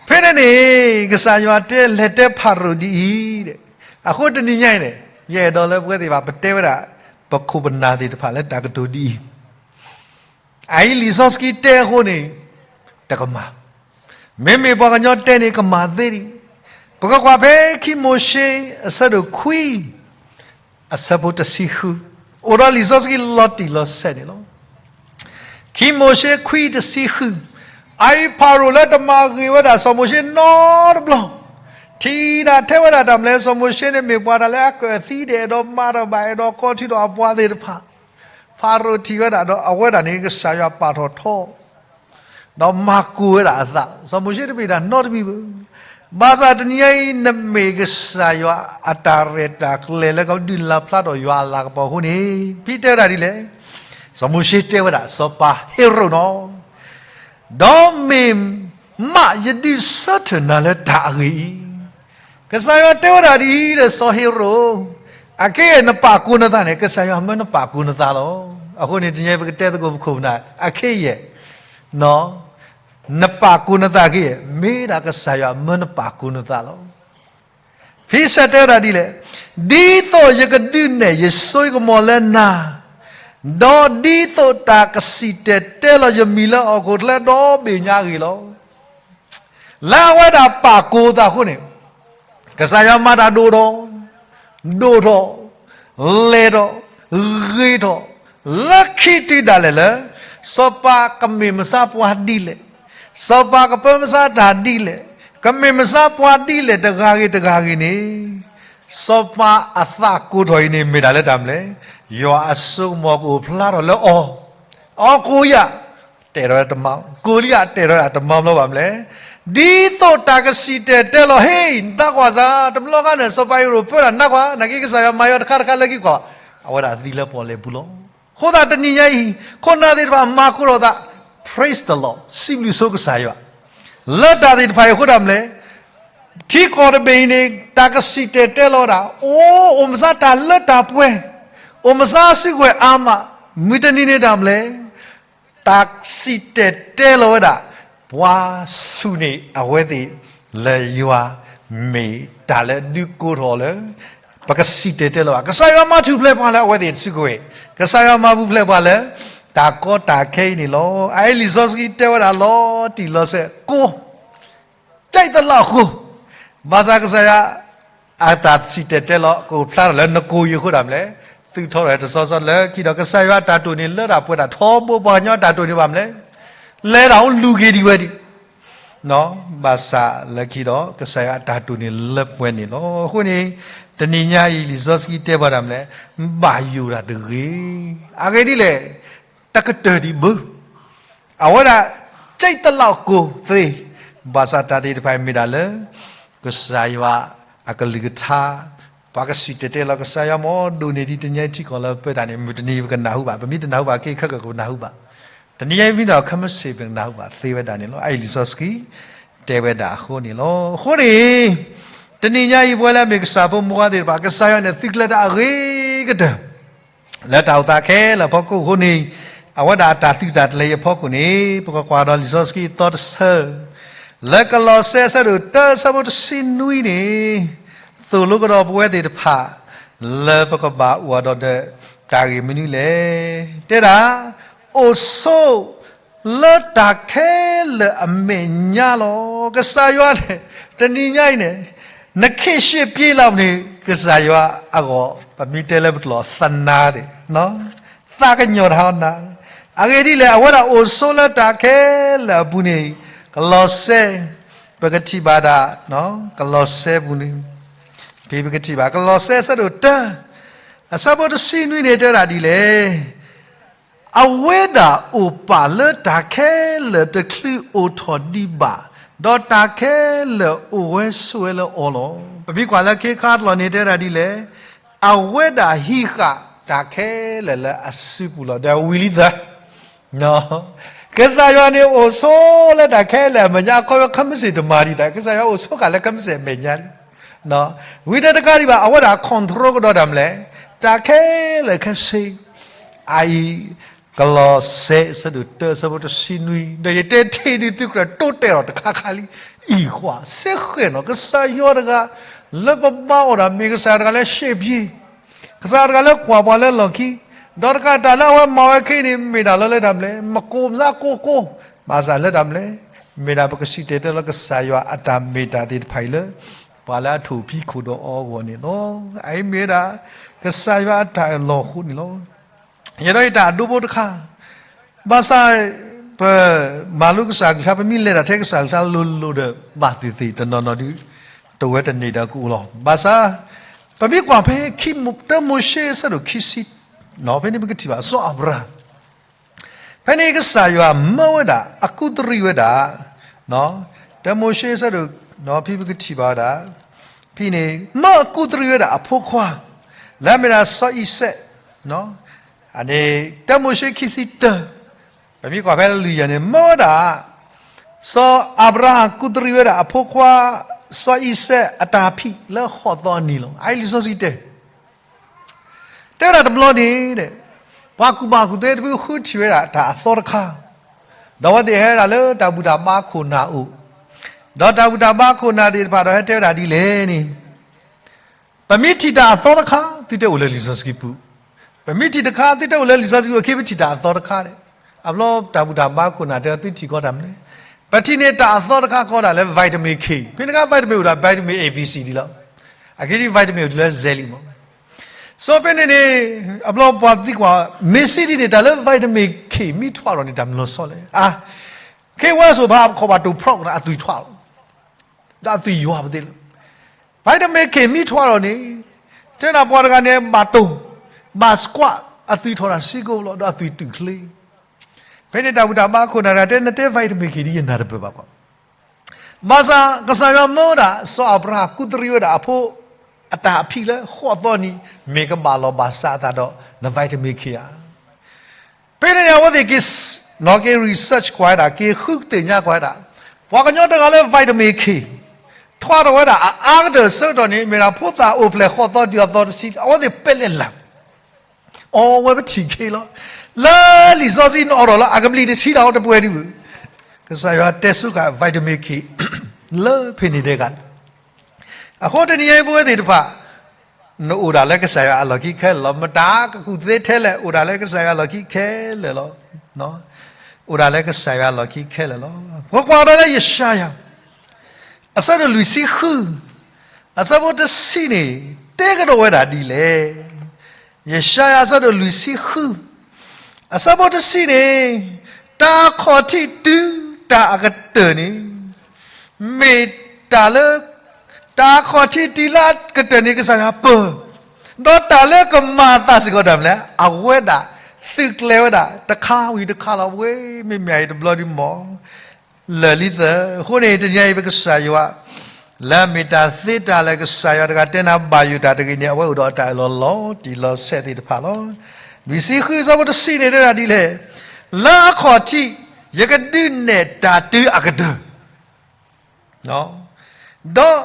ဖဲန့ၣ်န့ၣ် ကစၢ်ယွၤတဲ လဲၤတဲဖၤရိၤဒ်အံၤ, အဃိတနံၤညါအံၤန့ၣ် ယအဲၣ်ဒိးလၢပဝဲသ့ၣ်တဖၣ် ပတဲဝဲဒၣ် ပခိၣ်ပနၢ်သ့ၣ်တဖၣ်လၢတၢ်ကတိၤဒ်အံၤ, အအံၤလံာ်စီဆှံတဲအဃိန့ၣ် တကမၣ်. မ့မ့ၢ်ပှၤကညီတဲန့ၣ် ကမၣ်သ့ဒံး. ပကကွၢ်ဖဲခံမိၤၡ့ အဆၢဒိၣ်ခွံ အဆၢဖိတဆံဃု, အိၣ်ဒီးလံာ်စီဆှံလီၤတံၢ်လီၤဆဲးန့ၣ်လီၤ. ခံမိၤၡ့ခွံတဆံဃု, အအံၤဖၤရိၤလၢတမၤဂ့ၤဝဲဒၣ်စီၤမိၤၡ့နီတဘျီ, ထံၣ်ဒၣ်ထဲဝဲဒၣ်တၢ်မနုၤလဲၣ်, စီၤမိၤၡ့န့ၣ်မ့ၢ်ပှၤတၢ်လၢအကၢၣ်သံဒီး အဲၣ်ဒိးမၤတၢ်ဘၣ် အဲၣ်ဒိးကီထံဒီးအပှၤသ့ၣ်တဖၣ်, ဖၤရိၤထံၣ်ဝဲဒၣ်ဒီး အဝဲဒၣ်န့ၣ် ကစၢ်ယွၤပာ်ထီၣ်ထီ ဒီးမၤကိၤဝဲဒၣ်အသး, စီၤမိၤၡ့တမ့ၢ်တၢ်နီတမံၤဘၣ်. ဘၣ်ဆၣ်တနံၤညါအံၤ နမ့ၢ်ကစၢ်ယွၤအတၢ်ရဲၣ်တၢ်ကျဲၤလၢကဒုးလၢ်ဖျါထီၣ်ယွၤအလၤကပီၤအဃိန့ၣ် ဖဲတဲဝဲဒၣ်ဒ်လဲၣ်, စီၤမိၤၡ့တဲဝဲဒၣ် စီၤပၤဟ့ရိာ်နီၤ, ဒီးမ့ၢ်မးယဒုးဆၢထၢၣ်နၤလၢတၢ်အဂ့ၢ်အံၤ, ကစၢ်ယွၤတဲဝဲဒၣ်ဒ်အံၤဒီးစီၤဟ့ရိာ်, အခဲအံၤနပာ်ကိၤနသးန့ၣ် ကစၢ်ယွၤမၢနပာ်ကိၤနသးလီၤ. အဃိန့ၣ် တနံၤညါအံၤ ပကတဲသကိးပခိၣ်ပနၢ် အခဲအံၤ နပာ်ကိၤနသးခဲအံၤ မ့ၢ်ဒၣ်ကစၢ်ယွၤမၢနပာ်ကိၤနသးလီၤ. ဖဲစဲးတဲဝဲဒၣ်ဒ်လဲၣ်, ဒ်သိးယကဒုးနဲၣ်ယစိကမီၤလၢနၤ, ဒီးဒ်သိးတၢ်ကစံၣ်တဲၤတဲလီၤယမံၤလၢဟီၣ်ခိၣ်ချၢဒီဘ့ၣ်ညါအဂ့ၢ်လီၤ. လၢအဝဲဒၣ်ပာ်ကိၤအသးအဃိန့ၣ် ကစၢ်ယွၤမၤတၢ်ဒိၣ်ထီၣ်, ဒိၣ်ထီၣ်, လဲၢ်ထီၣ်, ဂ့ၤထီၣ်, လၢခံတုၤဒၣ်လဲာ်လၢ စီၤပၤကမ့ၢ်မဆါပှၤဒ်လဲၣ်, စီၤပၤကပၢမဆါတၢ်ဒ်လဲၣ်, ကမ့ၢ်မဆါပှၤဒ်လဲၣ်တဂၤဂ့ၤတဂၤဂ့ၤန့ၣ်, စီၤပၤအသးကိးထီၣ်အံၤန့ၣ် မ့ၢ်ဒၣ်လၢတၢ်မနုၤလဲၣ်, ယွၤအစိကမီၤကအိၣ်ဖျါထီၣ်လၢအီၤ, အီကိယၤ တဲထီၣ်တမါ, ကိးလံယၤ တဲထီၣ်တမါဘျီဘၣ်မနုၤလဲၣ်, ဒ်သိးတၢ်ကစံၣ်တဲၤတဲလီၤ, ဟ့ၣ် နသးကွၢ်စၢ်, တဘျီဃီန့ၣ် စီၤပၤဟ့ရိာ်ပၢတၢ်နးကွၢ်, နာ်က့ကစၢ်ယွၤမၤယွၤတခါတခါလၢခံကွၢ်, အဝဲဒၣ်သံလၢပီၣ်လဲၣ်ပူၤလီၤ. အဃိသတးတနံၤညါအံၤ ခိၣ်နၢ်သ့ၣ်တဖၣ်မၤကိးထီၣ်သး, praise the Lord, စံးဘျုးဆိကစၢ်ယွၤ, လၢတၢ်သ့ၣ်တဖၣ်အံၤအဃိတၢ်မနုၤလဲၣ်, ထံကီၢ်တဘ့ၣ်အံၤန့ၣ် တၢ်ကစံၣ်တဲၤတဲလီၤဝဲဒၣ်, အိၣ် အိၣ်မဆါတၢ်လၢတၢ်ပှဲၤ, အိၣ်မဆါစုကဝဲၤအါမး, မုၢ်တနံၤန့ၣ်တၢ်မနုၤလဲၣ်, တၢ်စံၣ်တဲၤတဲလီၤဝဲဒၣ်, ပှၤဆူၣ်န့ၢ်အဝဲသ့ၣ် လၢယွၤမ့ၢ်တၢ်လၢဒုးကိးထီၣ်လၢ ပကစံၣ်တဲၤတဲလီၤဘၣ်. ကစၢ်ယွၤမၤထူၣ်ဖျဲးပှၤလၢအဝဲသ့ၣ်စုကဝဲၤ, ကစၢ်ယွၤမၤပူၤဖျဲးပှၤလၢ တၢ်ကီတၢ်ခဲအံၤန့ၣ်လီၤ. အအံၤလံာ်စီဆှံတဲဝဲဒၣ်လီၤတံၢ်လီၤဆဲး, ကိး ကဲသလးဃိ, ဘၣ်ဆၣ်ကစၢ်ယွၤ အတၢ်စံၣ်တဲၤတဲလီၤ ကအိၣ်ဖျါထီၣ်လၢနကိးအံၤအဃိတၢ်မနုၤလဲၣ်, သုးထီထီၣ်တဆီဆီလၢခံဒီး ကစၢ်ယွၤအတၢ်တိၢ်န့ၣ် လၢတၢ်ပှဲၤတၢ်ထီဘိပှၤကညီအတၢ်တိၢ်န့ၣ်ဘၣ်မနုၤလဲၣ်, လဲၤတၢ်အိၣ်လူၤက့ၤဒံးဝဲဒံး, ဘၣ်ဆၣ်လၢခံဒီး ကစၢ်ယွၤအတၢ်တိၢ်န့ၣ်လၢပှဲၤန့ၣ်လီၤ. အဃိန့ၣ် တနံၤညါအံၤ လံာ်စီဆှံတဲဘၣ်တၢ်မနုၤလဲၣ်, ဘၣ်ယိၣ်တၢ်တဂ့ၤ, အဂ့ၢ်ဒ်လဲၣ်, တကတၢၢ်ဒံးဘၣ် အဝဲဒၣ် ကၠံၣ်သလၣ်ကိၤသ့, ဘၣ်ဆၣ်တၢ်သ့ၣ်တဖၣ်အံၤမ့ၢ်ဒၣ်လၢ ကစၢ်ယွၤအကလုၢ်ကထါ, ပှၤကစံၣ်တဲၤတဲလီၤကစၢ်ယွၤမ့ၢ်ဒိၣ်န့ၢ်ဒံးတနံၤအံၤထံကီၢ်လၢပၢတၢ်န့ၣ် မုၢ်တနံၤပကနၢ်ဟူဘၣ်, ပမ့ၢ်တနၢ်ဟူဘၣ်ခဲအံၤခဲကၢၢ်ပနၢ်ဟူဘၣ်, တနံၤအံၤမ့ၢ်ဒီးခဲမုၢ်ဆ့ၣ်ပနၢ်ဟူဘၣ်သ့ဝဲဒၣ်န့ၣ်လီၤ. အအံၤလံာ်စီဆှံတဲဝဲဒၣ်အဃိန့ၣ်လီၤ. အဃိန့ၣ် တနံၤညါအံၤ ပဝဲလၢအမ့ၢ်ကစၢ်ဖိမုၢ်ဂၤသ့ၣ်တဖၣ် ကစၢ်ယွၤန့ၣ်သုးကျဲၤတၢ်အဂ့ၤကတၢၢ် လၢတၢ်အိၣ်သးခဲလၢာ်အဖီခိၣ်အဃိန့ၣ်, အဝဲဒၣ်အတၢ်သုးတၢ်ကျဲၤအံၤအဖီခိၣ်န့ၣ် ပကကွၢ်ဒီးလံာ်စီဆှံအသီတဆၢ, လၢကလီးစဲအဆၢဒိၣ်တၢအဆၢဖိတဆံနွံန့ၣ်, သိၣ်လိကဒီးပဝဲသ့ၣ်တဖၣ် လၢပကဘၣ်အိၣ်ဒီးတၢ်ဂ့ၢ်မနုၤလဲၣ်. တဲဒၣ်, အိၣ်ဆိး လၢတၢ်ခဲလၢာ်အမဲာ်ညါလီၤ. ကစၢ်ယွၤန့ၣ် တနံၤညါအံၤန့ၣ် နခ့ၣ်ရှ့ၣ်ပျ့လီၤန့ၣ် ကစၢ်ယွၤအဂီၢ် ပမ့ၢ်တဲလၢပကျိာ်သနာ်ဒၣ်, သးကညီၤတၢ်အီၤနၤ, အဂ့ၢ်ဒ်လဲၣ် အဝဲဒၣ်အိၣ်ဆိးလၢတၢ်ခဲလၢာ်အပူၤန့ၣ်, ကလီးစဲ, ပကထံၣ်ဘၣ်ဒၣ်, ကလီးစဲပူၤန့ၣ်, ဖဲပကထံၣ်ဘၣ် ကလီးစဲအဆၢဒိၣ်တၢ, အဆၢဖိတဆံနွံန့ၣ် တဲဝဲဒၣ်ဒ်လဲၣ် အဝဲဒၣ်အိၣ်ပာ်လၢတၢ်ခဲလၢာ်တချုးအိၣ်ထီၣ်ဒံးဘၣ်, ဒီးတၢ်ခဲလၢာ်အိၣ်ဝဲဆိးဝဲလၢအီၤလီၤ. ပမ့ၢ်ကွၢ်လၢခ့ခါတလီၢ်န့ၣ်တဲဒၣ်ဒ်လဲၣ်, အဝဲဒၣ်ဟံးဃာ်တၢ်ခဲလၢာ်လၢအစုပူၤလီၤ. ဒီးဝံၤလံသၢ ကစၢ်ယွၤန့ၣ်အိၣ်ဆိးလၢတၢ်ခဲလၢာ်အမဲာ်ညါ အခီပညီခဲမုၢ်ဆ့ၣ်တမၤဒံးသး, ကစၢ်ယွၤအိၣ်ဆိးဃာ်လၢခဲမုၢ်ဆ့ၣ်အမဲာ်ညါလံ. ဝံၤတကးဒံးဘၣ် အဝဲဒၣ် control ကဒီးတၢ်မနုၤလဲၣ်, တၢ်ခဲလၢာ်ခဲဆ့ အအံၤ ကလီးစဲအဆၢဒိၣ်တၢ အဆၢဖိတဆံနွံ, ဒီးယတဲထဲဒုးသုကြၢးတိတဲာ်ဒီးတခါခါလံ, အံၤဃီ စ့ၢ်ကီးနီၤ ကစၢ်ယွၤတဂၤ လၢပဘါအီၤဒၣ် မ့ၢ်ကစၢ်တဂၤလၢရှ့ၣ်ပျ့ၤ, ကစၢ်တဂၤလၢကွၢ်ပှၤလၢလီၢ်ခံ, ဒီးတကးတၢ်လၢအဝဲမၤဝဲခဲအံၤန့ၣ် မ့ၢ်ဒၣ်လၢလၢတၢ်မနုၤလဲၣ်, မကိးမစးကိးကိး, ဘၣ်ဆၣ်လၢတၢ်မနုၤလဲၣ်, မ့ၢ်ဒၣ်ပကစံၣ်တဲၤတဲလီၤကစၢ်ယွၤအတၢ်မ့ၢ်တၢ်သ့ၣ်တဖၣ်အံၤလၢ ပှၤလၢအထူၣ်ဖံးခိၣ်ဒီးအီၤအဂီၢ်န့ၣ်လီၤ. အအံၤမ့ၢ်ဝဲဒၣ် ကစၢ်ယွၤအတၢ်အၢၣ်လီၤအဃိန့ၣ်လီၤ. ယဲဒီးယတၢ်အဒိဖိတခါ, ဘၣ်ဆၣ် ပမၤလိကစၢ်ကလုၢ်ကထါ ပမ့ၢ်လဲၤတၢ်ထဲကစၢ်ကလုၢ်ကထါလိၤလိၤဒီး ဘၣ်သ့ၣ်သ့ၣ်တနီၤနီၤဒုး တဝဲတန့ၢ်ဒီးကအိၣ်လီၤ. ဘၣ်ဆၣ် ပမ့ၢ်ကွၢ်ဖဲခံ တၢမိၤၡ့အဆၢဒိၣ်ခံဆံ, ဖဲန့ၣ်ပကထံၣ်ဘၣ်စီၤအၤဘြၤဟၣ် ဖဲန့ၣ်ကစၢ်ယွၤမၢဝဲဒၣ် အကူးတရံးဝဲဒၣ်, တၢမိၤၡ့အဆၢဒိၣ်, ဖဲပကထံၣ်ဘၣ်ဝဲဒၣ်, ဖဲန့ၣ် မၢအကူးတရံးဝဲဒၣ်အဖိခွါ, လၢအမ့ၢ်ဒၣ်စီၤအံၤစဲး, အန့ၣ် တၢမိၤၡ့ခံဆံတၢ, ပမ့ၢ်ကွၢ်ဖဲလွံၢ်ယၤန့ၣ် မၢဝဲဒၣ် စီၤအၤဘြၤဟၣ်ကူးတရံးဝဲဒၣ်အဖိခွါ စီၤအံၤစဲးအတၢ်ဖံးလၢဃိးသီအနံၤလီၤ. အအံၤလံာ်စီဆှံတဲ တဲဝဲဒၣ်တဘျီန့ၣ်, ပှၤကူၣ်ဘၣ်ကူၣ်သ့တဖုဃုထံၣ်ဝဲဒၣ်တၢ်အသီတခါ, ဒီးအဝဲသ့ၣ်ဟဲဝဲဒၣ်လၢတၢ်ဘူၣ်တၢ်ဘါခိၣ်နၢ်အိၣ်, ဒီးတၢ်ဘူၣ်တၢ်ဘါခိၣ်နၢ်သ့ၣ်တဖၣ်ဒီးဟဲတဲဝဲဒၣ်ဒ်လဲၣ်န့ၣ်, ပမ့ၢ်ထံၣ်တၢ်အသီတခါ သုတအိၣ်လၢလံာ်စီဆှံပူၤ, ပမ့ၢ်ထံၣ်တခါ သုတအိၣ်လၢလံာ်စီဆှံပူၤ အခ့ပထံၣ်တၢ်အသီတခါဒီး, အဘျီတၢ်ဘူၣ်တၢ်ဘါခိၣ်နၢ်တဲသုထံၣ်ကီးတၢ်မနုၤလဲၣ်, ပထံၣ်န့ၢ်တၢ်အသီတခါကီးဒၣ်လၢ vitamin K, ဖဲန့ၣ်အခါ vitamin အိၣ်ဒီး vitamin A B C ဒ်လီၤ, အဂ့ၢ်ဒ် vitamin အိၣ်ဒ်လၢ zinc လံမး, စီၤဖဲန့ၣ်န့ၣ်, အဘျီပှၤသံကွၢ် မ့ၢ်စံးဒ်န့ၣ် တၢ်လၢ vitamin K မ့ၢ်ထွးဒီးန့ၣ် တၢ်မၤလီၤဆီလဲၣ်, အါ, ခဲဝဲစိၤဖးခီဘၣ်တိၢ်ဖျီကဒီးအသွံၣ်ထွးလီၤ, ဒီးအသွံၣ်ယွၤပသ့လီၤ, vitamin K မ့ၢ်ထွးဒီးန့ၣ်, တဲဒၣ်ပှၤတဂၤန့ၣ် ဘၣ်တိၢ်, ဘၣ် squat အသွံၣ်ထီၣ်တၢ်စ့ၢ်ကီးလီၤ ဒီးအသွံၣ်တုၤချ့ ဖဲန့ၣ်တၢ်ဘူၣ်တၢ်ဘါခိၣ်နၢ်တဂၤတဲ နတဲ vitamin K ဒ်ယနၢ်တပၢၢ်ဘၣ်ဘၣ်, ဘၣ်ဆၣ် ကစၢ်ယွၤမၢဝဲဒၣ် စီၤအၤဘြၤဟၣ်ကူးတရံးဝဲဒၣ်အဖိ အတၢ်ဖံးလၢဃိးသီနံၤ မ့ၢ်ကဘၣ်လီၤဘၣ်စးအသးဒီး န vitamin K ဧါ. ဖဲန့ၣ်န့ၣ် အဝဲသ့ၣ်က့ၤ နီၢ်က့ၤ research ကွၢ်ဝဲဒၣ် က့ၤဃုသ့ၣ်ညါကွၢ်ဝဲဒၣ်, ပှၤကညီတဂၤလၢ vitamin K ထွးထီၣ်ဝဲဒၣ်အအါကတၢၢ်ဆၢကတီၢ်န့ၣ် မ့ၢ်ဒၣ်ဖိသၣ်အိၣ်ဖျဲၣ်ဃိးသီတုၤအသီတဆံ အဝဲသ့ၣ်ပဲလဲၣ်လၢ် အီဝဲပထံၣ်က့ၤလီၤ. လၢလံာ်စီဆှံနအိးထီၣ်လၢအကဘျံးတဆံတၢ်အီၤတပှဲၤဒံးဘၣ်, ကစၢ်ယွၤတဲဆိဃာ် vitamin K လၢဖဲန့ၣ်ဒဲးဂၤန့ၣ်, အဃိတနံၤအံၤပဝဲသ့ၣ်တဖၣ် နအိၣ်ဒၣ်လၢကစၢ်ယွၤအလီၢ်ခံခဲလၢာ်လီၤ. မတၤကကူၣ်သ့ထဲလဲၣ် အိၣ်ဒၣ်လၢကစၢ်ယွၤအလီၢ်ခံခဲလၢာ်လီၤ. အိၣ်ဒၣ်လၢကစၢ်ယွၤအလီၢ်ခံခဲလၢာ်လီၤ. ပကွၢ်ဒီးလၢယၡါယၤ အဆၢဒိၣ်လွံၢ်ဆံဃု အဆၢဖိတဆံန့ၣ် တဲကဒီးဝဲဒၣ်ဒ်လဲၣ်. ယၡါယၤအဆၢဒိၣ်လွံၢ်ဆံဃု အဆၢဖိတဆံန့ၣ်, တၢ်အခီၣ်ထံးတုၤတၢ်အကတၢၢ်န့ၣ် မ့ၢ်တၢ်လၢ တၢ်အခီၣ်ထံးတုၤလၢအကတၢၢ်န့ၣ် ကစၢ်ယွၤပၢၢ်, ဒီးတၢ်လၢကမၤအသးစ့ၢ်ကီးတၢ်မနုၤလဲၣ်, အဝဲဒၣ် သုးကျဲၤဝဲဒၣ် တခါဝံၤတခါလီၤ ပဝဲမ့မ့ၢ်အံၤတဘျီဒုမီၢ် လၢာ်လံသၢ. အဃိန့ၣ် တနံၤအံၤပကစၢ်ယွၤ လၢအမ့ၢ်တၢ်သ့တၢ်လၢကစၢ်ယွၤတဂၤတဲနၤဘၣ်ယိၣ်တၢ်တဂ့ၤန့ၣ် အဝဲအိၣ်ဒီးတၢ်အၢၣ်လီၤလီၤတံၢ်လီၤဆဲးသ့ၣ်တဖၣ်လီၤ. လွံၢ်ဆံဃု အဆၢဖိတဆံန့ၣ်တဲဒၣ်ဒ်လဲၣ်, လၢအခီၣ်ထံး ယကဒုးနဲၣ်တၢ်တုၤအကတၢၢ် ဒီး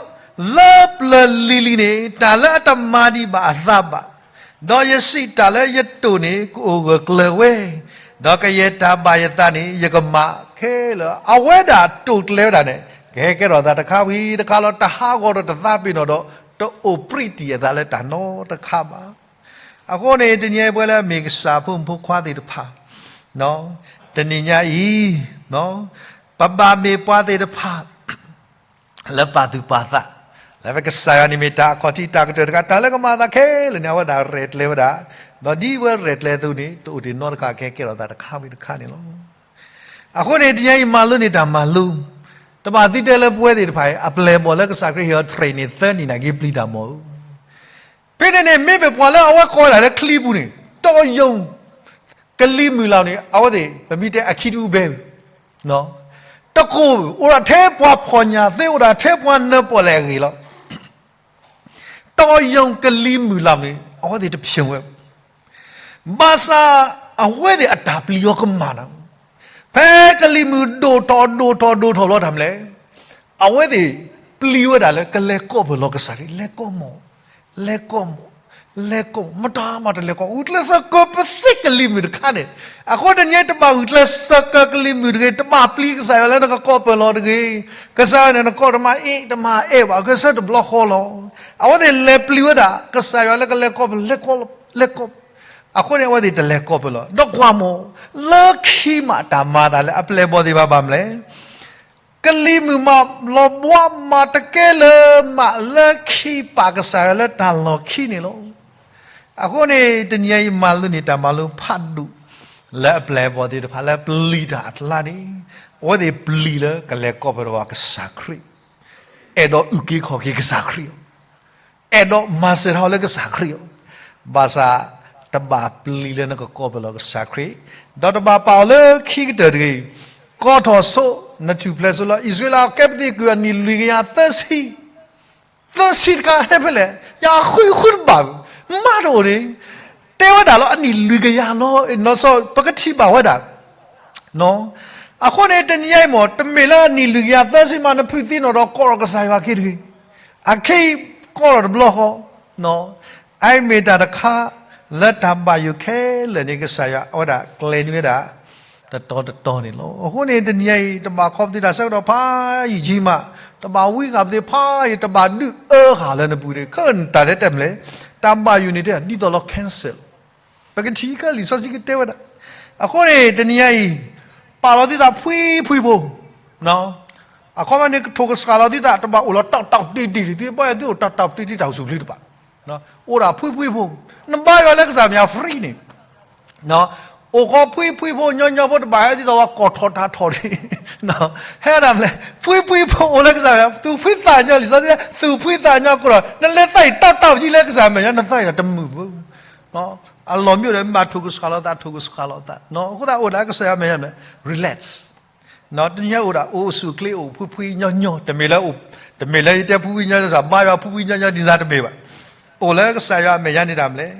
လၢပျၢၤလံၤလံၤန့ၣ် တၢ်လၢအတမၤဒံးဘၣ်အသးဘၣ်, ဒီးယစံးတၢ်လၢယတိာ်န့ၣ် ကအိၣ်ဂၢၢ်ကျၢၤဝဲ, ဒီးကယဲၢ်တၢ်ဘၣ်ယသးန့ၣ် ယကမၤခဲလၢာ်. အဝဲဒၣ်တိာ်ကျဲၤဝဲဒၣ်န့ၣ် ကဟဲကဲထီၣ်သးတခါဝံၤတခါလီၤ တဟးဂီၤဒီးတသးပ့ၤနီၣ်ဒီး တအိၣ်ပြံးတံၢ်အသးလၢတၢ်နီတခါဘၣ်. အဃိန့ၣ် တနံၤအံၤပဝဲလၢအမ့ၢ်ကစၢ်ဖိမုၣ်ဖိခွါသ့ၣ်တဖၣ် တနံၤညါအံၤ ပဘၣ်မ့ၢ်ပှၤသ့ၣ်တဖၣ် လၢပာ်သူၣ်ပာ်သး လၢပကစၢ်ယွၤန့ၣ်မ့ၢ်တၢ်အခီၣ်ထံးတၢ်ကတၢၢ်တခါ တၢ်လၢကမၤအသးခဲလၢာ်န့ၣ် အဝဲဒၣ်ရဲၣ်ကျဲၤဝဲဒၣ်, ဒီးဒ်ဝဲရဲၣ်ကျဲၤအသိးန့ၣ် တအိၣ်တ့ၢ်နီတခါ ကဟဲကဲထီၣ်သးတခါဝံၤတခါန့ၣ်လီၤ. အဃိန့ၣ် တနံၤအံၤမၤလိန့ၢ်တၢ်မၤလိ, တဘၣ်သံတဲလၢပဝဲသ့ၣ်တဖၣ်အံၤ အပျဲၢ်အဘီၣ်လၢကစၢ်ခရံာ်ဟ့ၣ်အီၤ training သၢနံၣ်န့ၣ်က့ၤပျံၤတၢ်မီၢ်ဧိၤ ဖဲန့ၣ်န့ၣ် မ့ၢ်ပပှၤလၢအဝဲကိးဝဲဒၣ်လၢချံပူၤန့ၣ် တီယိၤ ကလံၤမုၢ်လၢ်န့ၣ် အဝဲသ့ၣ် ပမ့ၢ်တဲအခံတအူဘဲဝံၤ တကိး အိၣ်ဒၣ်ထဲပှၤဖီၣ်ညၣ်သ့ အိၣ်ဒၣ်ထဲပှၤနၢပီၣ်လဲၣ်အဂ့ၢ်လီၤ. တီယိၤကလံၤမုၢ်လၢ်န့ၣ် အဝဲသ့ၣ်တဖျိးဝဲ ဘၣ်ဆၣ် အဝဲသ့ၣ်အတၢ်ပျံၤအီၤကမၣ်နၤ, ဖဲကလံၤမုၢ်ဒိၣ်ထီၣ်ဒိၣ်ထီၣ်ဒိၣ်ထီၣ်ဘျီတၢ်မနုၤလဲၣ်, အဝဲသ့ၣ်ပျံၤဝဲဒၣ်လၢကလဲၤကိးပလီၢ်ကစၢ်ခရံာ် လဲၤကိးမီၢ်, လဲၤကိးမီၢ်, လဲၤကိးမီၢ် မတၤမးတလဲၤကိး ဂုာ်ကျဲးစၢးကပသ့ကလံၤမုၢ်တခါန့ၣ်, အဃိတနံၤအံၤတဘၣ်ဂုာ်ကျဲးစၢးကကလံၤမုၢ်တဂ့ၤ, တဘၣ်ပျံၤကစၢ်ယွၤလၢနကကိးပလီၢ်တဂ့ၤ, ကစၢ်ယွၤန့ၣ်နကိးတမၤအ့ၣ်တမၤအဲၣ်ဘၣ် ဂဲၤဆၢထၢၣ်တဘျီဃီလီၤ. အဝဲသ့ၣ်လဲၤပျံၤဝဲဒၣ် ကစၢ်ယွၤလၢကလဲၤကိးပလီၢ် လဲၤကိး, လဲၤကိး အဃိန့ၣ် အဝဲသ့ၣ်တလဲၤကိးပလီၢ် ဒီးကွၢ်မီၢ်, လၢခံမးတၢ်မၤအသးလၢအပျဲၢ်အဘီၣ်သ့ၣ်တဖၣ်ဘၣ်မနုၤလဲၣ်, ကလံၤမုၢ်မးလီၤဘှါမးတကဲလၢၤမး လၢခံပာ်ကစၢ်ယွၤလၢတၢ်လီၢ်ခံန့ၣ်လီၤ. အဃိန့ၣ် တနံၤအံၤမၤလိန့ၢ်တၢ်မၤလိဖးဒိၣ် လၢအပျဲၢ်အဘီၣ်သ့ၣ်တဖၣ်လၢပျံၤတၢ်အကျါန့ၣ်, အဝဲသ့ၣ်ပျံၤလၢကလဲၤကိးပလီၢ်ကစၢ်ခရံာ်, အဲၣ်ဒိးအုၣ်က့ၤခီၣ်က့ၤကစၢ်ခရံာ်အီၤ အဲၣ်ဒိးမၤစၢၤထီၣ်လၢကစၢ်ခရံာ်အီၤ, ဘၣ်ဆၣ်တဘၣ်ပျံၤလၢနကကိးပလီၢ်ကစၢ်ခရံာ်, ဒီးတဘၣ်ပာ်အီၤလၢခံကတၢၢ်တဂ့ၤ, ကိးထီၣ်ဆိ နထူၣ်ဖျဲးဆိလီၤ. အံၣ်စရ့လးအကဲပသံးကုၢ်အနံၣ်လွံၢ်ကယၤသၢဆံ, သၢဆံတခါဟဲဖဲလဲၣ်, ယဃုဃုတဘၣ်, မၤတအိၣ်န့ၣ်, တဲဝဲဒၣ်လီၤ အနံၣ်လွံၢ်ကယၤလီၤ, နီၢ်စီၤ ပကထံၣ်ဘၣ်ဝဲဒၣ် အဃိန့ၣ် တနံၤညါအံၤမ့ၢ် တမ့ၢ်လၢအနံၣ်လွံၢ်ကယၤသၢဆံမး နဖုသံနီၣ်ဒီးကိးထီၣ်ကစၢ်ယွၤက့ၤတဂ့ၤ, အခဲအံၤကိးထီၣ်တဘျီဃီ, အအံၤမ့ၢ်တၢ်တခါ လၢတၢ်ဘၣ်ယိၣ်ခဲလၢာ်န့ၣ် ကစၢ်ယွၤအဝဲဒၣ်ကျဲၤန့ၢ်ဝဲဒၣ် တတီၤတတီၤန့ၣ်လီၤ. အဃိန့ၣ် တနံၤညါအံၤ တဘၣ်ခီပသ့တၢ်ဆၢကတီၢ်ဖးယံာ်ကံမး, တဘၣ်ဝံဃာ်ပသ့ဖးယံာ်, တဘၣ်ဒုးအၢဃာ်လၢနပူၤန့ၣ် ခဲအံၤတၢ်တဲတဲမ့ၢ်လဲၣ်, တၢ်ဘၣ်ယိၣ်န့ၣ်တဲဒ်သိးလီၤ cancer လီၤ. ပကထံၣ်ကလံာ်စီဆှံကတဲဝဲဒၣ်. အဃိန့ၣ် တနံၤညါအံၤ ပာ်လီၤသုသးဖှံဖှံဖိ, အခီပညီန့ၣ် ကထိၣ်ကစှၤလီၤသုသး တဘၣ်အိၣ်လီၤတၢ်တၢ်တ့ၢ်တ့ၢ်လံ, သုဘၣ်ယိၣ်သုအိၣ်တၢ်တၢ်တ့ၢ်တ့ၢ်တၢ်အိၣ်ဆူၣ်ချ့တဘၣ်, အိၣ်ဒၣ်ဖှံဖှံဖိ, နဘါယွၤလၢကစၢ်မဲာ်ညါ free န့ၣ် အိၣ်ဃီဖှံဖှံဖိညီညီဖိ တဘၣ်ဟဲဒ်သိးဝဲကိးထီၣ်တၢ်ထီၣ်န့ၣ်, ဟဲဒၣ်မ့ၢ်လဲၣ်, ဖှံဖှံဖိအိၣ်လၢကစၢ်မဲာ်ညါ သူၣ်ဖှံသးညီ လံာ်စီဆှံ သူၣ်ဖှံသးညီကိးဒီး နလဲၤသးအံၤတၢ်တၢ်အိၣ်ကံလၢကစၢ်မဲာ်ညါ နသးအံၤဒီးတမုာ်ဘၣ် အလီၢ်မ့ၢ်အိၣ်ဒီး မ့ၢ်ထိၣ်ကစှၤလီၤသး ထိၣ်ကစှၤလီၤသး, အဃိသတးအိၣ်ဒၣ်ကစၢ်ယွၤမဲာ်ညါန့ၣ် relax, တနံၤညါအိၣ်ဒၣ်အိၣ်ဆူၣ်ချ့ အိၣ်ဖှံဖှံညီညီ, တမ့ၢ်လၢ တမ့ၢ်လၢယတဲဖှံဖှံညီညီ ဘါယွၤဖှံဖှံညီညီဒ်န့ၣ်တမ့ၢ်ဘၣ်, အိၣ်လၢကစၢ်ယွၤအမဲာ်ညါန့ၣ်တၢ်မ့ၢ်လဲၣ်,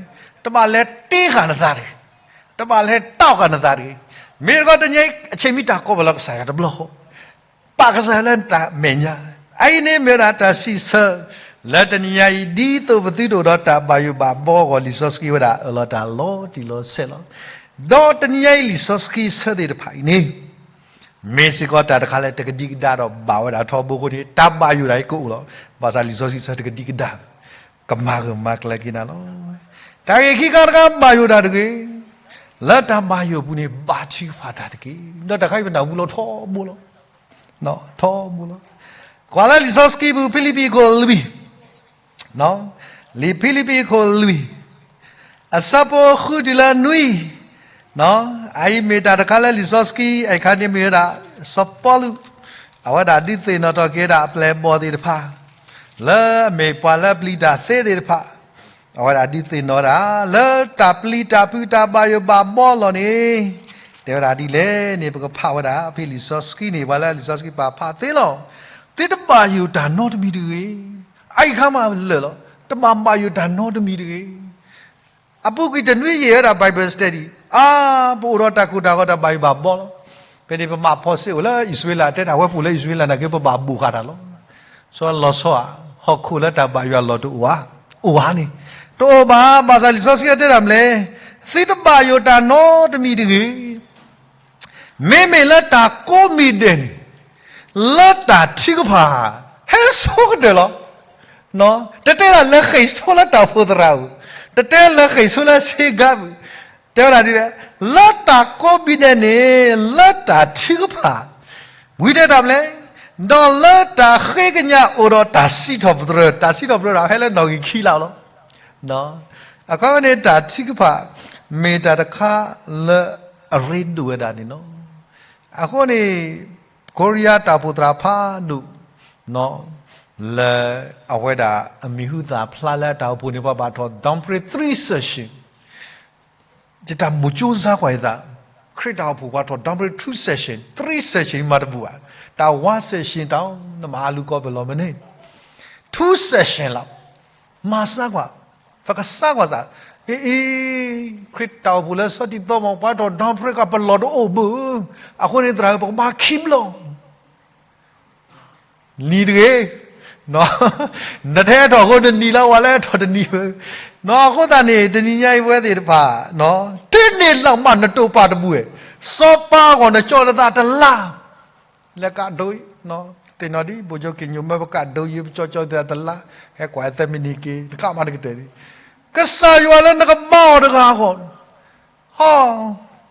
တဘၣ်လဲၤတ့ဃာ်နသးတဂ့ၤ, တဘၣ်လဲၤတ့ဃာ်နသးတဂ့ၤ, မ့ၢ်တခီတနံၤညါအံၤ အဆ့ၣ်မံတၢ်ကိးပလီၢ်ကစၢ်ယွၤတဘျီဃီ ပာ်ကစၢ်ယွၤလၢနတၢ်မဲာ်ညါ, အအံၤန့ၣ်မ့ၢ်ဝဲဒၣ်တၢ်စံးဆၢ လၢတနံၤညါအံၤ ဒ်သိးပသုတအိၣ်ဒီးတၢ်ဘၣ်ယိၣ်ဘၣ်ဘီအဂီၢ် လံာ်စီဆှံဝဲဒၣ်အၢၣ်လီၤတၢ်လီၤတံၢ်လီၤဆဲးလီၤ. ဒီးတနံၤညါအံၤလံာ်စီဆှံဆၢသ့ၣ်တဖၣ်အံၤန့ၣ် မ့ၢ်စ့ၢ်ကီးတၢ်တခါလၢတကဒံကဒါဒီးဘၣ်ဝဲဒၣ်ထီဘိအဃိန့ၣ် တၢ်ဘၣ်ယိၣ်တၢ်အံၤကအိၣ်လီၤ. ဘၣ်ဆၣ်လံာ်စီဆှံဆၢတကဒံကဒါ ကမၤဂၢၢ်မၤကျၢၤက့ၤနၤလီၤ. တၢ်ဂ့ၢ်ခံခါတခါဘၣ်ယိၣ်တၢ်တဂ့ၤ, လၢတၢ်ဘၣ်ယိၣ်အပူၤန့ၣ် ဘၣ်ထုကဖၣ်တၢ်တက့ၢ်. ဒီးတၢ်ခါအံၤပနၢ်ဟူလီၤထီဘိလီၤ. ထီဘိလီၤ. ကွၢ်လၢလံာ်စီဆှံပူၤ ဖံလံးပံၤခိၣ်လွံၢ်, လံာ်ဖံလံးပံၤခိၣ်လွံၢ်, အဆၢဖိဃုတုၤလၢနွံ, အအံၤမ့ၢ်တၢ်တခါလၢလံာ်စီဆှံ အခါန့ၣ်မ့ၢ်ဝဲဒၣ် စီၤပီလူး အဝဲဒၣ်ဒုးသ့ၣ်နီၣ်ထီၣ်က့ၤဝဲဒၣ်အပျဲၢ်အဘီၣ်သ့ၣ်တဖၣ် လၢအမ့ၢ်ပှၤလၢပျံၤတၢ်သ့သ့ၣ်တဖၣ် အဝဲဒၣ်ဒုးသ့ၣ်နီၣ်ဝဲဒၣ် လၢတၢ်ပျံၤတၢ်ဖုးတၢ်ဘၣ်ယိၣ်ဘၣ်ဘီလီၢ်န့ၣ် တဲဝဲဒၣ်ဒ်လဲၣ်န့ၣ် ပကဖးဝဲဒၣ်ဖဲလံာ်စီဆှံန့ၣ် ပှၤလၢလံာ်စီဆှံပာ်ဖးသ့လီၤ. သုတဘၣ်ယိၣ်တၢ်နီတမံၤတဂ့ၤ. အအံၤခါမးလၢာ်လီၤ. တဘၣ်ဘၣ်ယိၣ်တၢ်နီတမံၤတဂ့ၤ. အပူၤကွံာ်တနွံယံာ်ဝဲဒၣ် Bible study အါ ပအိၣ်ဒီးတၢ်ကိၢ်တၢ်ဂီၤတၢ်ဘၣ်ယိၣ်ဘၣ်ဘီလီၤ. ဖဲန့ၣ်ပမၤဖီစ့ၣ်အိၣ်လၢအံၣ်စရ့လး တဲတၢ်ဝဲပူၤလၢအံၣ်စရ့လးနာ်က့ ပဘၣ်ဘူးဃာ်တၢ်လီၤ. စီၤလီၤဆီဧါ, ဟီၣ်ခိၣ်လၢတၢ်ဘၣ်ယွၤလီၤတအိၣ်ဧါ, အိၣ်ဧါန့ၣ်, တအိၣ်ဘၣ်. ဘၣ်ဆၣ်လံာ်စီဆှံတဲတၢ်မနုၤလဲၣ်, သုတဘၣ်ယိၣ်တၢ်နီတမံၤတဂ့ၤ. မ့မ့ၢ်လၢတၢ်ကိးမံၤဒဲးန့ၣ် လၢတၢ်ထုကဖၣ် ဟဲဆိကတၢၢ်လီၤ. တတဲလၢဃ့ၢ်ဆိလၢတၢ်အိၣ်ဖှိၣ်သရၣ်ပူၤ, တတဲလၢဃ့ၢ်ဆိလၢဆ့ကၤပူၤ, တဲဝဲဒၣ်ဒ်လဲၣ်, လၢတၢ်ကိးမံၤဒဲးန့ၣ် လၢတၢ်ထုကဖၣ် ဝံၤတဲတၢ်မနုၤလဲၣ်, ဒီးလၢတၢ်ဃ့ကညးအိၣ်ဒီးတၢ်စံးထီၣ်ပတြၢၤ, တၢ်စံးထီၣ်ပတြၢၤဒီးဟဲလၢနီၣ်ဂံၢ်ခံလါလီၤ. အခီပညီန့ၣ် တၢ်ထုကဖၣ် မ့ၢ်တၢ်တခါလၢအရ့ဒိၣ်ဝဲဒၣ်န့ၣ်လီၤ. အဃိန့ၣ် ကိရံယါတၢ်အိၣ်ဖှိၣ်သရၣ်ဖးဒိၣ် လၢအဝဲဒၣ်အမံၤဟူသၣ်ဖျါလၢအတၢ်အိၣ်ဖှိၣ်န့ၣ် ပှၤဘၣ်ထီၣ် downgrade three session ယတၢ်မိၣ်ကၠိစါကွၢ်ယသး, ခရံာ်တၢ်အိၣ်ဖှိၣ်ပှၤထီၣ် downgrade two session, three session မၤတဘူၣ်ဘၣ်, တၢ် one session တၢ် နမၤအလူၤကီၢ်ပလီၢ်မ့ၢ်န့ၣ်, two session လီၤ. မၤစါကွၢ်, ပကစါကွၢ်သး, အ့အ့, ခရံာ်တၢ်အိၣ်ဖှိၣ်လၢစီၤတံၤသီမး ပှၤထီၣ် downgrade ကပလီၢ်တအိၣ်ဘၣ်, အဃိန့ၣ်သရၣ်ဧၢ ပကမၤခံဘျီ နံၤတဂ့ၤ, နတဟဲထီၣ်အဃိတနံၤလီၤ, ပှၤလၢဟဲထီၣ်တနံၤဘၣ်. အဃိသတးန့ၣ် တနံၤညါအံၤပဝဲသ့ၣ်တဖၣ်, တန့ၢ်လၢ်မးနတိာ်ပာ်တဘူၣ်ဝဲ, စီၤပၤအဂီၢ်နကၠီနသးတလါ, လၢကးဒိ, သ့ၣ်နီၣ်ဒ် ဘိၣ်ကၠိက့ၤညိၣ်မၢပကးဒိယံၤ ပကၠီကၠီသးတလါ, ဟဲကွၢ်သၢမံးနံးက့ၤ နကးမးနကတၢၢ်န့ၣ်, ကစၢ်ယွၤလၢနကဘါအီၤတဂၤအဂီၢ် ဟီ,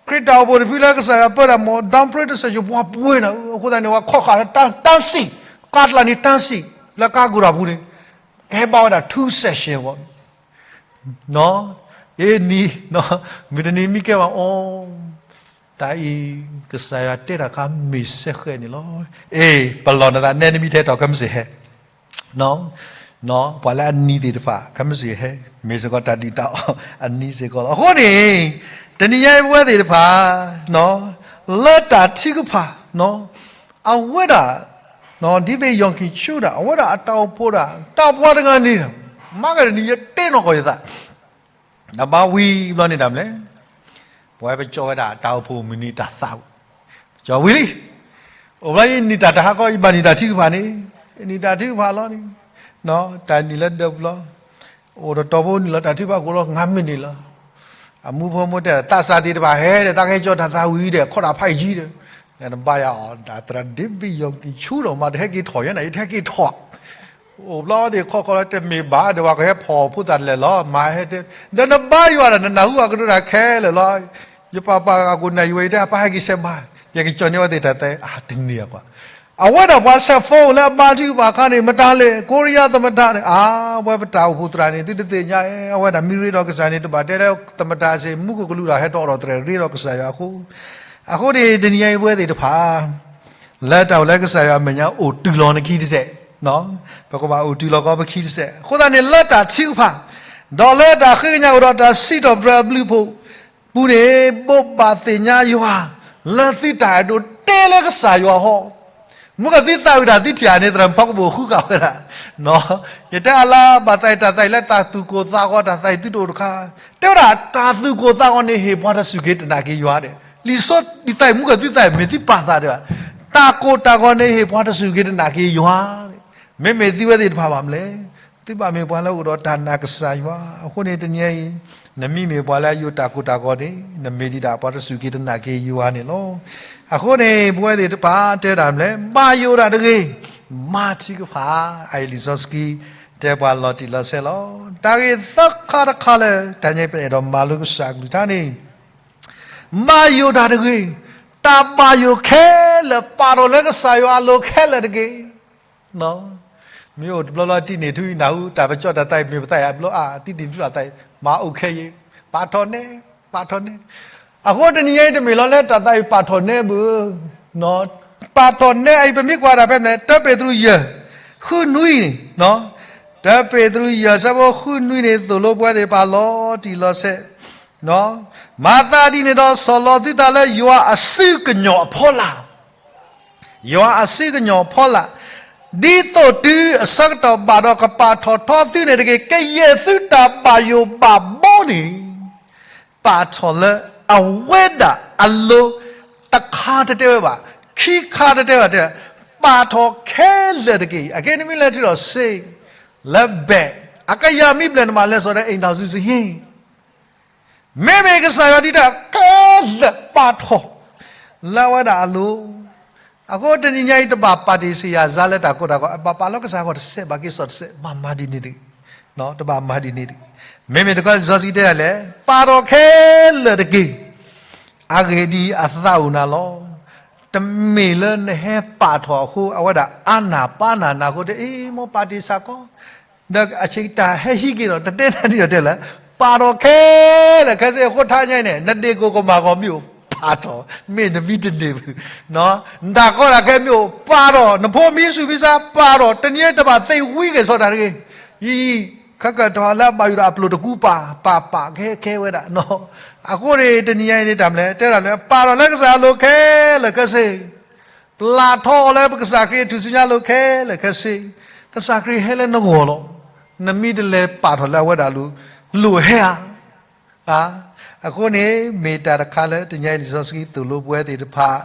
ခရံာ်တၢ်အိၣ်ဖှိၣ်တဖုလၢကစၢ်ယွၤပၢတၢ်မၤ downgrade တစဲး ယပှၤပှ့ၤနၤ, အဃိသတးန့ၣ် ပှၤခီၣ်ဃာ်လၢတၢ်တၢ်စံၣ်, ကါတလးန့ၣ်တၢ်စံၣ်, လၢကါကိၢ်တၢ်ပူၤန့ၣ်, ကဟဲဘါဝဲဒၣ် two session အဂီၢ်, အ့နံၤ, မုၢ်တနံၤမံကဲဘၣ်အီၤ, တၢ်အံၤ ကစၢ်ယွၤတဲတၢ်ခါမ့ၢ်စဲဃဲးန့ၣ်လီၤ. အ့ ပလီၢ်နသးနဲနမံထဲတီၤ ခဲမုၢ်ဆ့ၣ်ဟဲ ပှၤလၢအနံၤသ့ၣ်တဖၣ် ခဲမုၢ်ဆ့ၣ်ဟဲ မ့ၢ်စ့ၢ်ကီးတၢ်ဒုၣ်တၢ်အီၣ်အနံၤစ့ၢ်ကီးလီၤ. အဃိန့ၣ် တနံၤညါအံၤပဝဲသ့ၣ်တဖၣ် လၢတၢ်ထုကဖၣ် အဝဲဒၣ် ဒ်ဘ့ၣ်ယီၢ်ကံၣ်ဆူဒၣ် အဝဲဒၣ်အတၢ်အိၣ်ဖှိၣ်ဒၣ် တၢ်ပှၤတဂၤန့ၣ် မၤကဒီးနံၤယတဲနီၢ်ကီၢ်ယသး နဘါဝံၤဘျီန့ၣ်တၢ်မနုၤလဲၣ်, ပဝဲပကၠီဝဲဒၣ်တၢ်အိၣ်ဖှိၣ်မုၢ်နံၤတၢ်သးပူၤ, ပကၠီဝံၤလံ, အိၣ်ဘျီယနံၤတၢ်တဟါကီ ယဘၣ်နံၤတၢ်ထုကဖၣ်န့ၣ်, နံၤတၢ်ထုကဖၣ်လီၤန့ၣ်, တၢ်နံၤလၢဒၢးပူၤလီၤ, အိၣ်တတီၤဖိနုာ်လီၤတၢ်ထုကဖၣ်ကိးလီၤ ငါးမိနစ်လီၤ. အမူဖိမုၣ်တဲ သးစၢ်သ့ၣ်တဖၣ်ဟဲဒီး သးကဟဲကၠီတၢ်သးဝံၤဒီး ခီၣ်တၢ်ဖးယံၤဒီး, နဘါယၤအီၤ ဒ်သရၣ်ဒ့ဘ့ၣ်ယီၢ်ကံၣ်ဆူဒီး မ့ၢ်တဟဲက့ၤထီၣ်ယဲန့ၣ် ယတဟဲက့ၤထီၣ် အိၣ်ဘျီသ့ၣ်ခီခီလၢတမ့ၢ်ဘၣ်ဒီး ပှၤကဟဲဖီၣ်ဖိသၣ်လဲၣ်လီၤ မၤဟဲတဲ, ဒီးနဘါယွၤဒီး နနၢ်ဟူအကဒိတၢ်ခဲလၢာ်လီၤ. ယပာ်ပာ်အကိးနၢ်ယဝဲ ယတဲပၢ်ဟဲက့ၤဆဲးဘါ, ယကကၠီန့ၢ်ဝဲသ့ၣ်တၢ်သဲ အါတနံၤအကွၢ်, အဝဲဒၣ်ပှၤဆဲးဖိလၢအဘါထုကဖၣ်အခါန့ၣ် မတၤလဲၣ် ကိရံယါသမတန့ၣ် အါ ဝဲပတၢ်အိၣ်ဖှိၣ်သရၣ်န့ၣ် သုတသ့ၣ်ညါ အဝဲဒၣ်မ့ၢ်ရ့ဒီးကစၢ်န့ၣ် တဘၣ်တဲလၢသမတစ့ၢ် မူခိၣ်ကလူးဒီးဟဲထီၣ်အိးထီၣ်သရၣ်ရ့ဒီးကစၢ်ယွၤအဃိ, အဃိန့ၣ် တနံၤညါအံၤပဝဲသ့ၣ်တဖၣ် လၢတၢ်အိၣ်လၢကစၢ်ယွၤအမဲာ်ညါအိၣ်တုၤလီၤနခံတစဲး, ပကဘၣ်အိၣ်တုၤလီၤကီးပခံတစဲး, အဃိသတးန့ၣ် လၢတၢ်ထုကဖၣ် ဒီးလၢတၢ်ဃ့ကညးအိၣ်ဒီးတၢ်စံးထီၣ်ပတြၢၤအဘျုးအဖှိၣ်ပူၤန့ၣ် ဘိးဘၣ်သ့ၣ်ညါယွၤ လၢသုတၢ်အဲၣ်ဒိးတဲလၢကစၢ်ယွၤဟီ, မ့ၢ်ကသုသးဝံၣ်တၢ်သုထံၣ်ဧါန့ၣ် သရၣ်ဖီကဘိၣ်ဃုဃာ်ဝဲဒၣ် ယတဲအလါဘၣ်သးအံၤ တၢ်သးအံၤလၢတၢ်သူၣ်ကိၢ်သးဂီၤ တၢ်သးအံၤသုတအိၣ်တခါ, တဲဝဲဒၣ် တၢ်သူၣ်ကိၢ်သးဂီၤန့ၣ် ဟ့ၣ်ပှၤတစူၢ်က့ၤတနာ်က့ၤယွၤဒီး, လံာ်စီဆှံသးအံၤ မူကသုသးအံၤ မ့ၢ်သုပာ်သးဒံးဘၣ်, တၢ်ကိၢ်တၢ်ဂီၤန့ၣ် ဟ့ၣ်ပှၤတစူၢ်က့ၤတနာ်က့ၤယွၤ, မ့မ့ၢ်သုဝဲသ့ၣ်တဖၣ်ဘၣ်မနုၤလဲၣ်, သုဘၣ်မ့ၢ်ပှၤလၢအိၣ်ဒီးတၢ်နာ်ကစၢ်ယွၤ, အဃိန့ၣ်တနံၤအံၤ နမ့မ့ၢ်ပှၤလၢအယိာ်တၢ်ကိၢ်တၢ်ဂီၤန့ၣ် နမ့ၢ်ဒံးဒၣ်ပှၤတစူၢ်က့ၤတနာ်က့ၤယွၤန့ၣ်လီၤ. အဃိန့ၣ် ပဝဲသ့ၣ်တဖၣ်တဲတၢ်မနုၤလဲၣ်, ဘၣ်ယိၣ်တၢ်တဂ့ၤ, မၤထုကဖၣ်, အအံၤလံာ်စီဆှံ တဲပှၤလီၤတံၢ်လီၤဆဲးလီၤ. တၢ်ဂ့ၢ်သၢခါတခါလၢ တနံၤအံၤပအဲၣ်ဒိးမၤလိကစၢ်အကလုၢ်ကထါန့ၣ် ဘၣ်ယိၣ်တၢ်တဂ့ၤ, တၢ်ဘၣ်ယိၣ်ခဲလၢာ် ပာ်ထီၣ်လၢကစၢ်ယွၤအလိၤခဲလၢာ်တက့ၢ်. မ့ၢ်အိၣ်တဘျီဘျီတံၢ်န့ၣ် ထူအံၤနၢ်ဟူ တၢ်ပကၠီတၢ်သးအံၤ မ့ၢ်ပသးအံၤအဘျီအါ တံၢ်န့ၣ်ထူတၢ်သးအံၤ မၤအိၣ်ခဲအံၤ ပာ်ထီၣ်နဲ ပာ်ထီၣ်နဲ. အဃိတနံၤအံၤတမ့ၢ်လီၤလၢတၢ်သးအံၤပာ်ထီၣ်နဲဘၣ် ပာ်ထီၣ်နဲအံၤ ပမ့ၢ်ကွၢ်တၢ်ဖဲမနုၤလဲၣ် တၢပ့းတရူးယဲၢ် ဃုနွံန့ၣ် တၢပ့းတရူးယဲၢ်ဆၢဖိဃုနွံန့ၣ် သိၣ်လိပဝဲသ့ၣ်တဖၣ်လီၤတံၢ်လီၤဆဲး, မၤသးဒ်န့ၣ်ဒီး ဆီၣ်လီၤသုသးလၢယွၤအစုကညီၤအဖီလာ်, ယွၤအစုကညီၤအဖီလာ်, ဒ်သိးတုၤအဆၢကတီၢ်ဘၣ်ဒီးကပာ်ထီၣ်ထီသုန့ၣ်တက့ၢ်. ကယဲၢ်သုတၢ်ဘၣ်ယိၣ်ဘၣ်ဘီန့ၣ် ပာ်ထီၣ်လၢအဝဲဒၣ်အလိၤ, တခါတတဲဝဲဘၣ်, ခံခါတတဲဝဲဘၣ်, ပာ်ထီၣ်ခဲလၢာ်တက့ၢ်. အက့နမ့ၢ်လဲၤထုးထီၣ်စ့ လၢဘဲၣ်, အကယၤမ့ၢ်ဘျဲၣ်နဘၣ်လဲၤစိာ်ဒီး အိမ်ထောင်စုစာရင်း, မ့မ့ၢ်ကစၢ်ယွၤဒုးတၢ်ခဲလၢာ်ပာ်ထီၣ် လၢအဝဲဒၣ်အလိၤ. အဃိတနံၤညါအံၤ တဘၣ်ပာ်တ့ၢ်ဆံးယၤစါလၢတၢ်ကိၢ်တၢ်ဂီၤ, ဘၣ်ပာ်လီၤကစၢ်ဂီၤတစဲး ဘၣ်က့ၤစိာ်တစဲး, ဘၣ်မၤဒ်န့ၣ်တဂ့ၤ, တဘၣ်မၤဒ်န့ၣ်တဂ့ၤ. မ့မ့ၢ်တခီလံာ်စီဆှံတဲဒၣ်လဲၣ်, ပာ်ထီၣ်ခဲလၢာ်တက့ၢ်. အဂ့ၢ်ဒ်အံၤ, အသးအိၣ်နၤလီၤ. တမ့ၢ်လၢနဟဲပာ်ထီၣ်အဃိ အဝဲဒၣ်အါနၢ်ပာ်နၢ်နၤအဃိ တအ့ၣ် မ်ပာ်တ့ၢ်ဆၢကီး, ဒီးအဆ့ကတၢၢ်ဟဲဟံးက့ၤဒီး တတဲနၤဒ်ဒီးတဲလၢ ပာ်ထီၣ်ခဲလၢာ်ခဲဆ့အဃိ ထါညါအံၤန့ၣ် နဒ့ၣ်ကိၢ်ကမၣ်ဂီၤမ့ၢ်အိၣ်ပာ်ထီၣ်, မ့ၢ်နမံတန့ၢ်ဘၣ်. နတၢ်ကီတၢ်ခဲမ့ၢ်အိၣ်ပာ်ထီၣ်, နဖိမံဆူၣ်မံဆါပာ်ထီၣ်, တနံၤတဘၣ်သ့ဝံက့ၤဆီတၢ်တဂ့ၤ. ယံာ်ယံာ် ခဲကတၢၢ်လၢအဘၣ်ယိၣ်ဒီးအပျိၢ်တကူပာ်, ပာ်ပာ်ခဲခဲဝဲဒၣ်. အဃိန့ၣ် တနံၤညါအံၤန့ၣ်တၢ်မနုၤလဲၣ်, တဲဒၣ်လၢ ပာ်ထီၣ်လၢကစၢ်အလိၤခဲလၢာ်ခဲဆ့, ပျၢ်ထီၣ်အီၤလၢပကစၢ်ခရံာ်အထူၣ်စုညါအလိၤခဲလၢာ်ခဲဆ့, ကစၢ်ခရံာ်ဟဲလၢနဂီၢ်လီၤ. နမ့ၢ်တလဲၤပာ်ထီၣ်လၢအဝဲဒၣ်အလိၤ, လိၣ်ဟဲဧါ. အဃိန့ၣ် မ့ၢ်တၢ်တခါလၢတနံၤညါအံၤလံာ်စီဆှံသိၣ်လိပဝဲသ့ၣ်တဖၣ်,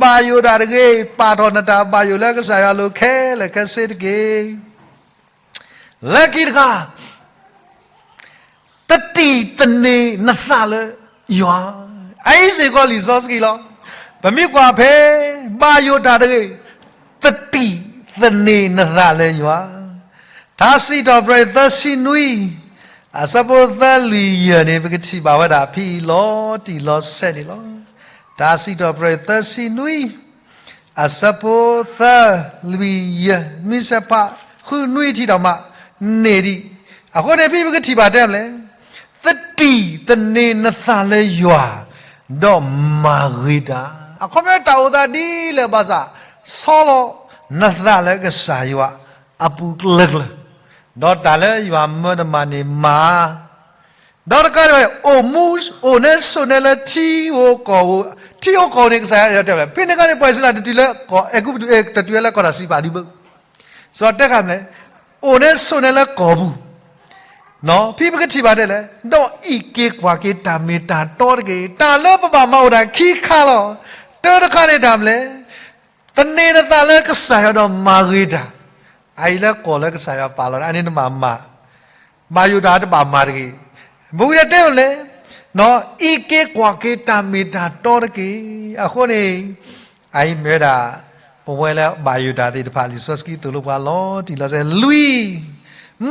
ဘၣ်ယိၣ်တၢ်တဂ့ၤ, ပာ်ထီၣ်နတၢ်ဘၣ်ယိၣ်လၢကစၢ်ယွၤအလိၤခဲလၢာ်ခဲဆ့တက့ၢ်. လၢခံတခါ သတံၢ်သန့ၤနသးလၢယွၤ, အအံၤစ့ၢ်ကီးလံာ်စီဆှံလီၤ. ပမ့ၢ်ကွၢ်ဖဲ ဘၣ်ယိၣ်တၢ်တဂ့ၤ, သတံၢ်သန့ၤနသးလၢယွၤ. ထါစံးထီၣ်ပတြၢၤသၢဆံနွံ အဆၢဖိသၢလွံၢ်ယဲၢ်န့ၣ် ပကထံၣ်ဘၣ်ဝဲဒၣ်ဖဲအံၤလီၤတံၢ်လီၤဆဲးန့ၣ်လီၤ. ထါစံးထီၣ်ပတြၢၤသၢဆံနွံ အဆၢဖိသၢလွံၢ်ယဲၢ် နွံဆၢဖးဃုနွံထံၣ်ဒီးမး န့ၢ်ဒံး. အဃိန့ၣ် ဖဲပကထံၣ်ဘၣ်တဲလဲၣ်, သတံၢ်သန့ၤနသးလၢယွၤ, ဒီးမၤဂ့ၤတၢ်. အခီပညီတၢ်အိၣ်သးဒ်လဲၣ်ဘၣ်ဆၣ်, ဆီလီၤနသးလၢကစၢ်ယွၤအပူၤကျၢၤကျၢၤ, ဒီးတၢ်လၢယွၤမၢတမၤန့ၣ်မၤ ဒီးတကးဒံးဘၣ်န့ၣ် အိၣ်မူ အိၣ်နဲဆိးနဲလၢထံဧိၤကီၢ်ဧိၤ, ထံဧိၤကီၢ်ဧိၤန့ၣ် ကစၢ်ယွၤတဲဝဲ, ဖဲန့ၣ်အခါန့ၣ် ပှၤအံၣ်စရ့လးတတုၤလၢကီၢ်အဲၤကူပတူး တတုၤလၢကီၢ်တၢ်စံးပာ်ဒံးဘၣ်. စီၤတဲခါန့ၣ် အိၣ်နဲဆိးနဲလၢကီၢ်ပူၤ, ဖဲပကထံၣ်ဘၣ်တဲလဲၣ်, ဒီးအံးက့ၤကွၢ်က့ၤတၢ်မ့ၢ်တၢ်တီတက့ၢ်. တၢ်လၢပဘၣ်မၤအိၣ်တၢ်ခံခါလီၤ. တၢတခါန့ၣ်တၢ်မနုၤလဲၣ်, သန့ၤနသးလၢကစၢ်ယွၤဒီးမၤဂ့ၤတၢ်. အအံၤလၢကီၢ်လၢကစၢ်ယွၤပာ်လီၤန့ၣ် အန့ၣ်နဘၣ်မၤ, ဘၣ်ယိၣ်တၢ်တဘၣ်မၤတဂ့ၤ. မ့ၢ်ဝံၤဒီးတဲလဲၣ်, အံးက့ၤကွၢ်က့ၤတၢ်မ့ၢ်တၢ်တီတက့ၢ်. အဃိန့ၣ် အအံၤမ့ၢ်ဝဲဒၣ် ပဝဲလၢဘၣ်ယိၣ်တၢ်သ့ၣ်တဖၣ် လံာ်စီဆှံသိၣ်လိပှၤလီၤတံၢ်လီၤဆဲး, လွံၢ်,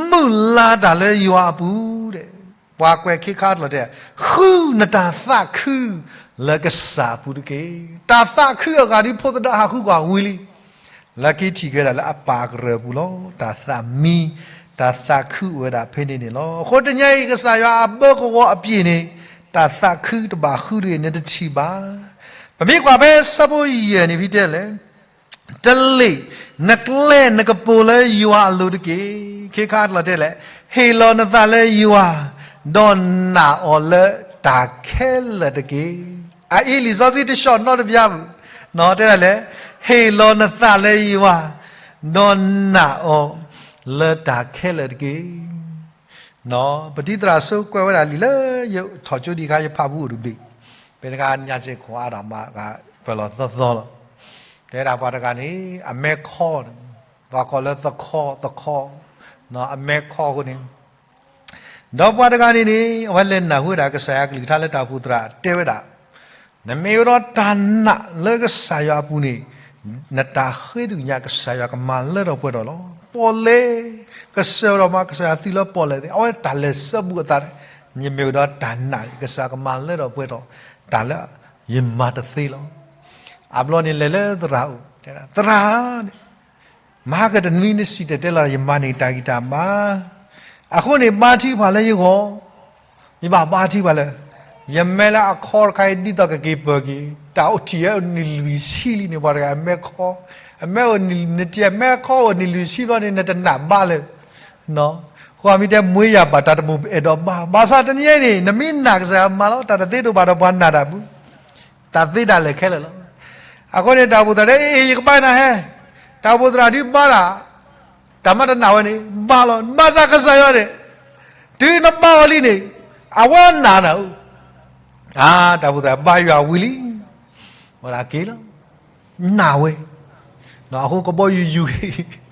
မုၢ်လၢ်တၢ်လၢယွၤအပူၤ, ပှၤကွဲးခ့ခါတလီၤတဲာ်, ဃုနတၢ်သးခုလၢကစၢ်အပူၤတက့ၢ်. တၢ်သးခုအဂၤဒ်ဖိသဒါဟးဃုကွၢ်ဝံၤလံ လၢခံထံၣ်က့ၤဝဲဒၣ်လၢအပၢ်ကရၢၢ်ပူၤလီၤ. တၢ်သးမံ, တၢ်သးခုအိၣ်ဝဲဒၣ်ဖဲန့ၣ်န့ၣ်လီၤ. အဃိတနံၤအံၤ ကစၢ်ယွၤအဘၢကဝီၤအပျ့ၤန့ၣ် တၢ်သးခုတဘၣ်ဃုတဂ့ၤ နတထံၣ်ဘၣ်. ပမ့ၢ်ကွၢ်ဖဲဆၢဖိယဲၢ်န့ၣ်ဖဲတဲလဲၣ်, တလ့ၣ်နကျဲနကပိၤလၢယွၤအလိၤတက့ၢ်. ခ့ခါတလီၤတဲလဲၣ်, ဟ့ၣ်လီၤနသးလၢယွၤ, ဒီးနာ်အီၤလၢတၢ်ခဲလၢာ်တက့ၢ်. အအံၤလံာ်စီဆှံတဆှီၣ်နီတဘျီပူၤ, တဲဒၣ်လဲၣ်, ဟ့ၣ်လီၤနသးလၢယွၤ, ဒီးနာ်အီၤလၢတၢ်ခဲလၢာ်တက့ၢ်. ပတံၤသရၣ်စိကွဲးဝဲဒၣ်လံာ်လၢယထီၣ်ကၠိဒံးခါ ယဖးဘူးအိၣ်တဘ့ၣ်, ဖဲန့ၣ်ခါညါစ့ၢ်ကီးအါဒၣ်မး ပၢၢ်လီၤသီသီလီၤ. တဲဒၣ်ပှၤတဂၤန့ၣ် အမဲခီန့ၣ်, ပှၤကိးလၢသခီ, သခီ, အမဲခီအဃိန့ၣ် ဒီးပှၤတဂၤန့ၣ်န့ၣ် အဝဲလဲၤနၢ်ဟူဝဲဒၣ်ကစၢ်ယွၤကလုၢ်ကထါလၢတၢ်အိၣ်ဖှိၣ်သရၣ်တဲဝဲဒၣ်, နမ့ၢ်အိၣ်ဒီးတၢ်နာ်လၢကစၢ်ယွၤအပူၤန့ၣ်, နတၢ်ဃ့သ့ၣ်ညါကစၢ်ယွၤကမၤလၢထီၣ်ပှဲၤထီၣ်လီၤ. ပီၣ်လဲၣ်, ကစၢ်ယွၤဒီးမၤကစၢ်ယွၤသုလၢပီၣ်လဲၣ်သ့ၣ်, အဝဲတၢ်လဲၤဆၢဘူးအသးန့ၣ်, ယမ့ၢ်အိၣ်ဒီးတၢ်နာ်န့ၣ် ကစၢ်ကမၤလၢထီၣ်ပှဲၤထီၣ် တၢ်လၢယမၤတသ့လီၤ. အဘျီန့ၣ်လဲၤလၢသရၣ်အိၣ်, သရၣ်န့ၣ် မဟါကတနွံနစံၣ်တဲၤတဲလီၤ ယမၤန့ၢ်တၢ်ဂံၢ်တၢ်ဘါ, အဃိန့ၣ် ဘါထုကဖၣ်လၢယဂီၢ်, ယဘၣ်ဘါထုကဖၣ်လၢ, ယမဲလၢအခီတခါအံၤ ဒ်သိးကက့ၤပၢၢ်က့ၤ, တၢ်အိၣ်ထံၣ်ဝဲအိၣ်နံၣ်လွံၢ်ဆံလံန့ၣ် ပှၤတဂၤအမဲခီ, အမဲအိၣ်နံၣ်, နထံၣ်အမဲခီအိၣ်နံၣ်လွံၢ်ဆံဘျီန့ၣ် နတနာ်ဘါလၢၤ, အဃိအမ့ၢ်တဲ မွေးရာပါ တၢ်တမုာ်အဲၣ်ဒိးဘါ, ဘၣ်ဆၣ်တနံၤညါအံၤန့ၣ် နမ့ၢ်နာ်ကစၢ်ယွၤမၤလီၤ တၢ်တသ့တအိၣ်ဘၣ်ဒီးပှၤနာ်တၢ်ပူၤ, တၢ်သ့တၢ်လၢာ်ခဲလၢာ်လီၤ. အဃိန့ၣ် တၢ်အိၣ်ဖှိၣ်သရၣ်တဲ အ့ၣ် ယကဘါနၤဟဲ, တၢ်အိၣ်ဖှိၣ်သရၣ်ဒုးဘါတၢ်, တၢ်မၤတနာ်ဝဲန့ၣ် ဘါလီၤ. ဘၣ်ဆၣ်ကစၢ်ယွၤန့ၣ် တုၤနဘါအီၤလံန့ၣ် အဝဲနာ်နၤဧၢ, အါ တၢ်အိၣ်ဖှိၣ်သရၣ်ဘါယွၤဝံၤလံ, ဝဲဒၣ်က့ၤလီၤ နာ်ဝဲ, အဃိကဘီယူၤယူၤ